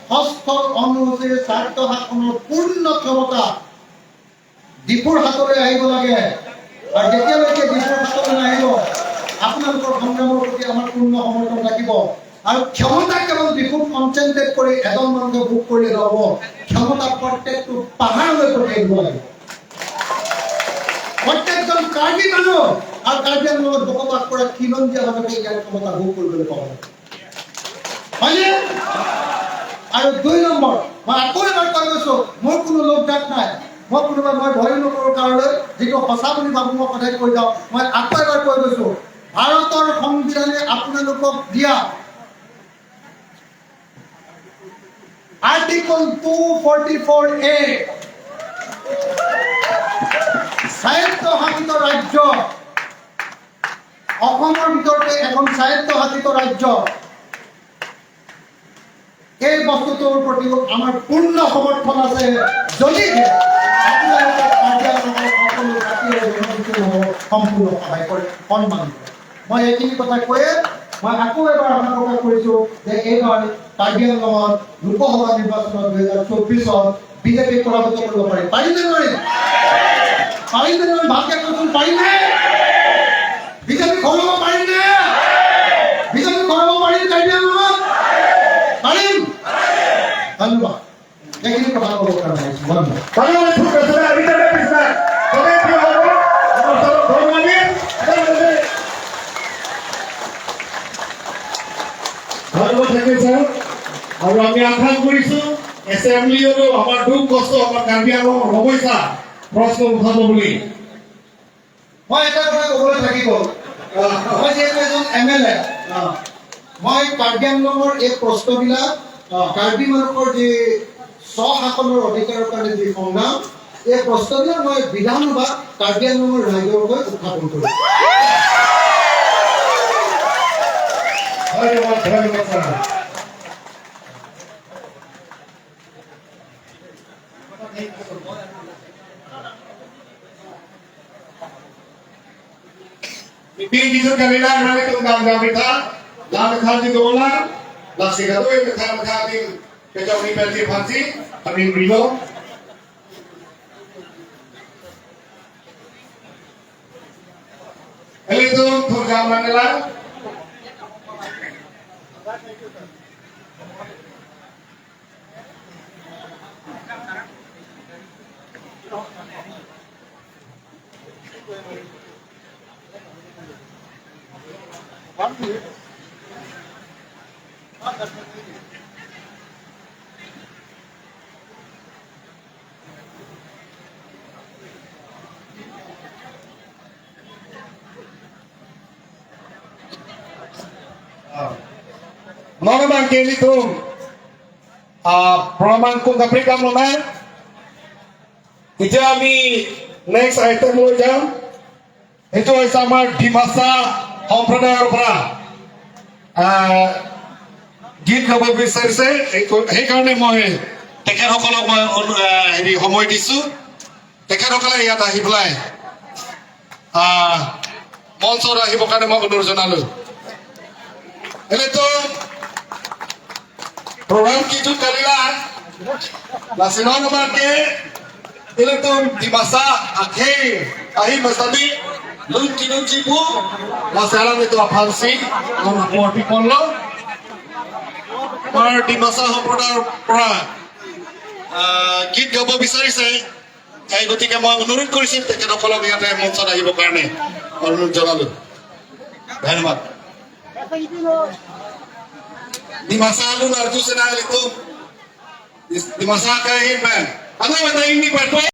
ষষ্ঠ অনুসূচীৰ স্বায়ত্ত শাসনৰ পূৰ্ণ ক্ষমতা ডিপুৰ হাতলৈ আহিব লাগে। আৰু যেতিয়ালৈকে ডিপুৰ হাতলৈ নাহিব, আপোনালোকৰ সংগ্ৰামৰ প্ৰতি আমাৰ পূৰ্ণ সমৰ্থন থাকিব। আৰু ক্ষমতা কেৱল ডিপুত কনচেনট্ৰেট কৰি এজন মানুহে ভোগ কৰিলে নহ'ব, ক্ষমতা প্ৰত্যেকটো পাহাৰলৈ পঠিয়াই দিব লাগিব। প্ৰত্যেকজন কাৰ্বি মানুহ আৰু কাৰ্বি আংলঙত বসবাস কৰা খিলঞ্জীয়া মানুহে ইয়াৰ ক্ষমতা ভোগ কৰিবলৈ পাব, হয়নে? আৰু 2 নম্বৰ, মই আকৌ এবাৰ কৈ গৈছো, মোৰ কোনো লোক ডাক নাই, মই কোনোবা মই ভয়ো নকৰোঁ কাৰোলৈ, যিটো সঁচা বুলি ভাবোঁ মই সদায় কৈ যাওঁ। মই আকৌ এবাৰ কৈ গৈছো, ভাৰতৰ সংবিধানে আপোনালোকক দিয়া আৰ্টিকল 244A স্বায়ত্তশাসিত ৰাজ্য, অসমৰ ভিতৰতে এখন স্বায়ত্তশাসিত ৰাজ্য, এই বস্তুটোৰ প্ৰতিও আমাৰ পূৰ্ণ সমৰ্থন আছে, যদিহে আপোনালোকে কাৰ্বি আংলঙৰ সকলো জাতি আৰু জনগোষ্ঠীৰ সম্পূৰ্ণ সহায় কৰে, সন্মান কৰে। মই এইখিনি কথা কৈয়ে মই আকৌ এবাৰ আশা প্ৰকাশ কৰিছো যে এইবাৰ কাৰ্বি আংলঙত লোকসভা নিৰ্বাচনত 2024ত বিজেপিক পৰাভূত কৰিব পাৰিম। পাৰিম নে নোৱাৰিম? পাৰিম নে নোৱাৰিম? ভালকে কচোন, পাৰিম নে? বিজেপি হৰাব পাৰিম নে? বিজেপি হৰাব পাৰিম কাৰ্বি আংলঙত? পাৰিম। ধন্যবাদ, এইখিনি কথা ক'বৰ কাৰণে আহিছো। ধন্যবাদ। ধন্যবাদ থাকিল ছাৰ। আৰু আমি আশা কৰিছো এছেম্বলিতো আমাৰ দুখ কষ্ট, আমাৰ কাৰ্বি আংলঙৰ সমস্যা প্ৰশ্ন উঠাব বুলি। মই এটা কথা ক'বলৈ থাকি গ'ল, মই যিহেতু এজন MLA, মই কাৰ্বি আংলঙৰ এই প্ৰশ্নবিলাক, কাৰ্বি মানুহৰ যি স্বশাসনৰ অধিকাৰৰ কাৰণে যি সংগ্ৰাম, এই প্ৰশ্নবিলাক মই বিধানসভাত কাৰ্বি আংলঙৰ ৰাইজৰ হৈ উত্থাপন কৰিম। ধন্যবাদ, ধন্যবাদ sir. Meeting kanila namin itong gamit ha. Lahat dito wala. Laksigato yung nagkamakating kaya ni Pelti Pansi, aming rilo. Elito, thurjam nila. One minute. Ah, definitely. Nonaman kelitung প্ৰমাণ কোন কাপ্ৰি কাম নাই। এতিয়া আমি নেক্সট আইটেম লৈ যাম। সেইটো হৈছে আমাৰ ডিমাচা সম্প্ৰদায়ৰ পৰা গীত গাব বিচাৰিছে। সেইকাৰণে মই তেখেতসকলক মই হেৰি সময় দিছো। তেখেতসকলে ইয়াত আহি পেলাই মঞ্চত আহিবৰ কাৰণে মই অনুৰোধ জনালো। এনেতো program kitu kalila la sinona marke iletum dimasa akhir ahi masami lun kinu jipu la salam itu aphansi আপত্তি করল। আমাৰ ডিমাচা সম্প্ৰদায়ৰ পৰা গীত গাব বিচাৰিছে, এই গতিকে মই অনুৰোধ কৰিছিল তেখেতসকলক ইয়াতে মঞ্চত আহিবৰ কাৰণে অনুৰোধ জনালো। ধন্যবাদ। Dimasa lu narju sena itu. Dimasa kain ben. Ano ba ini pa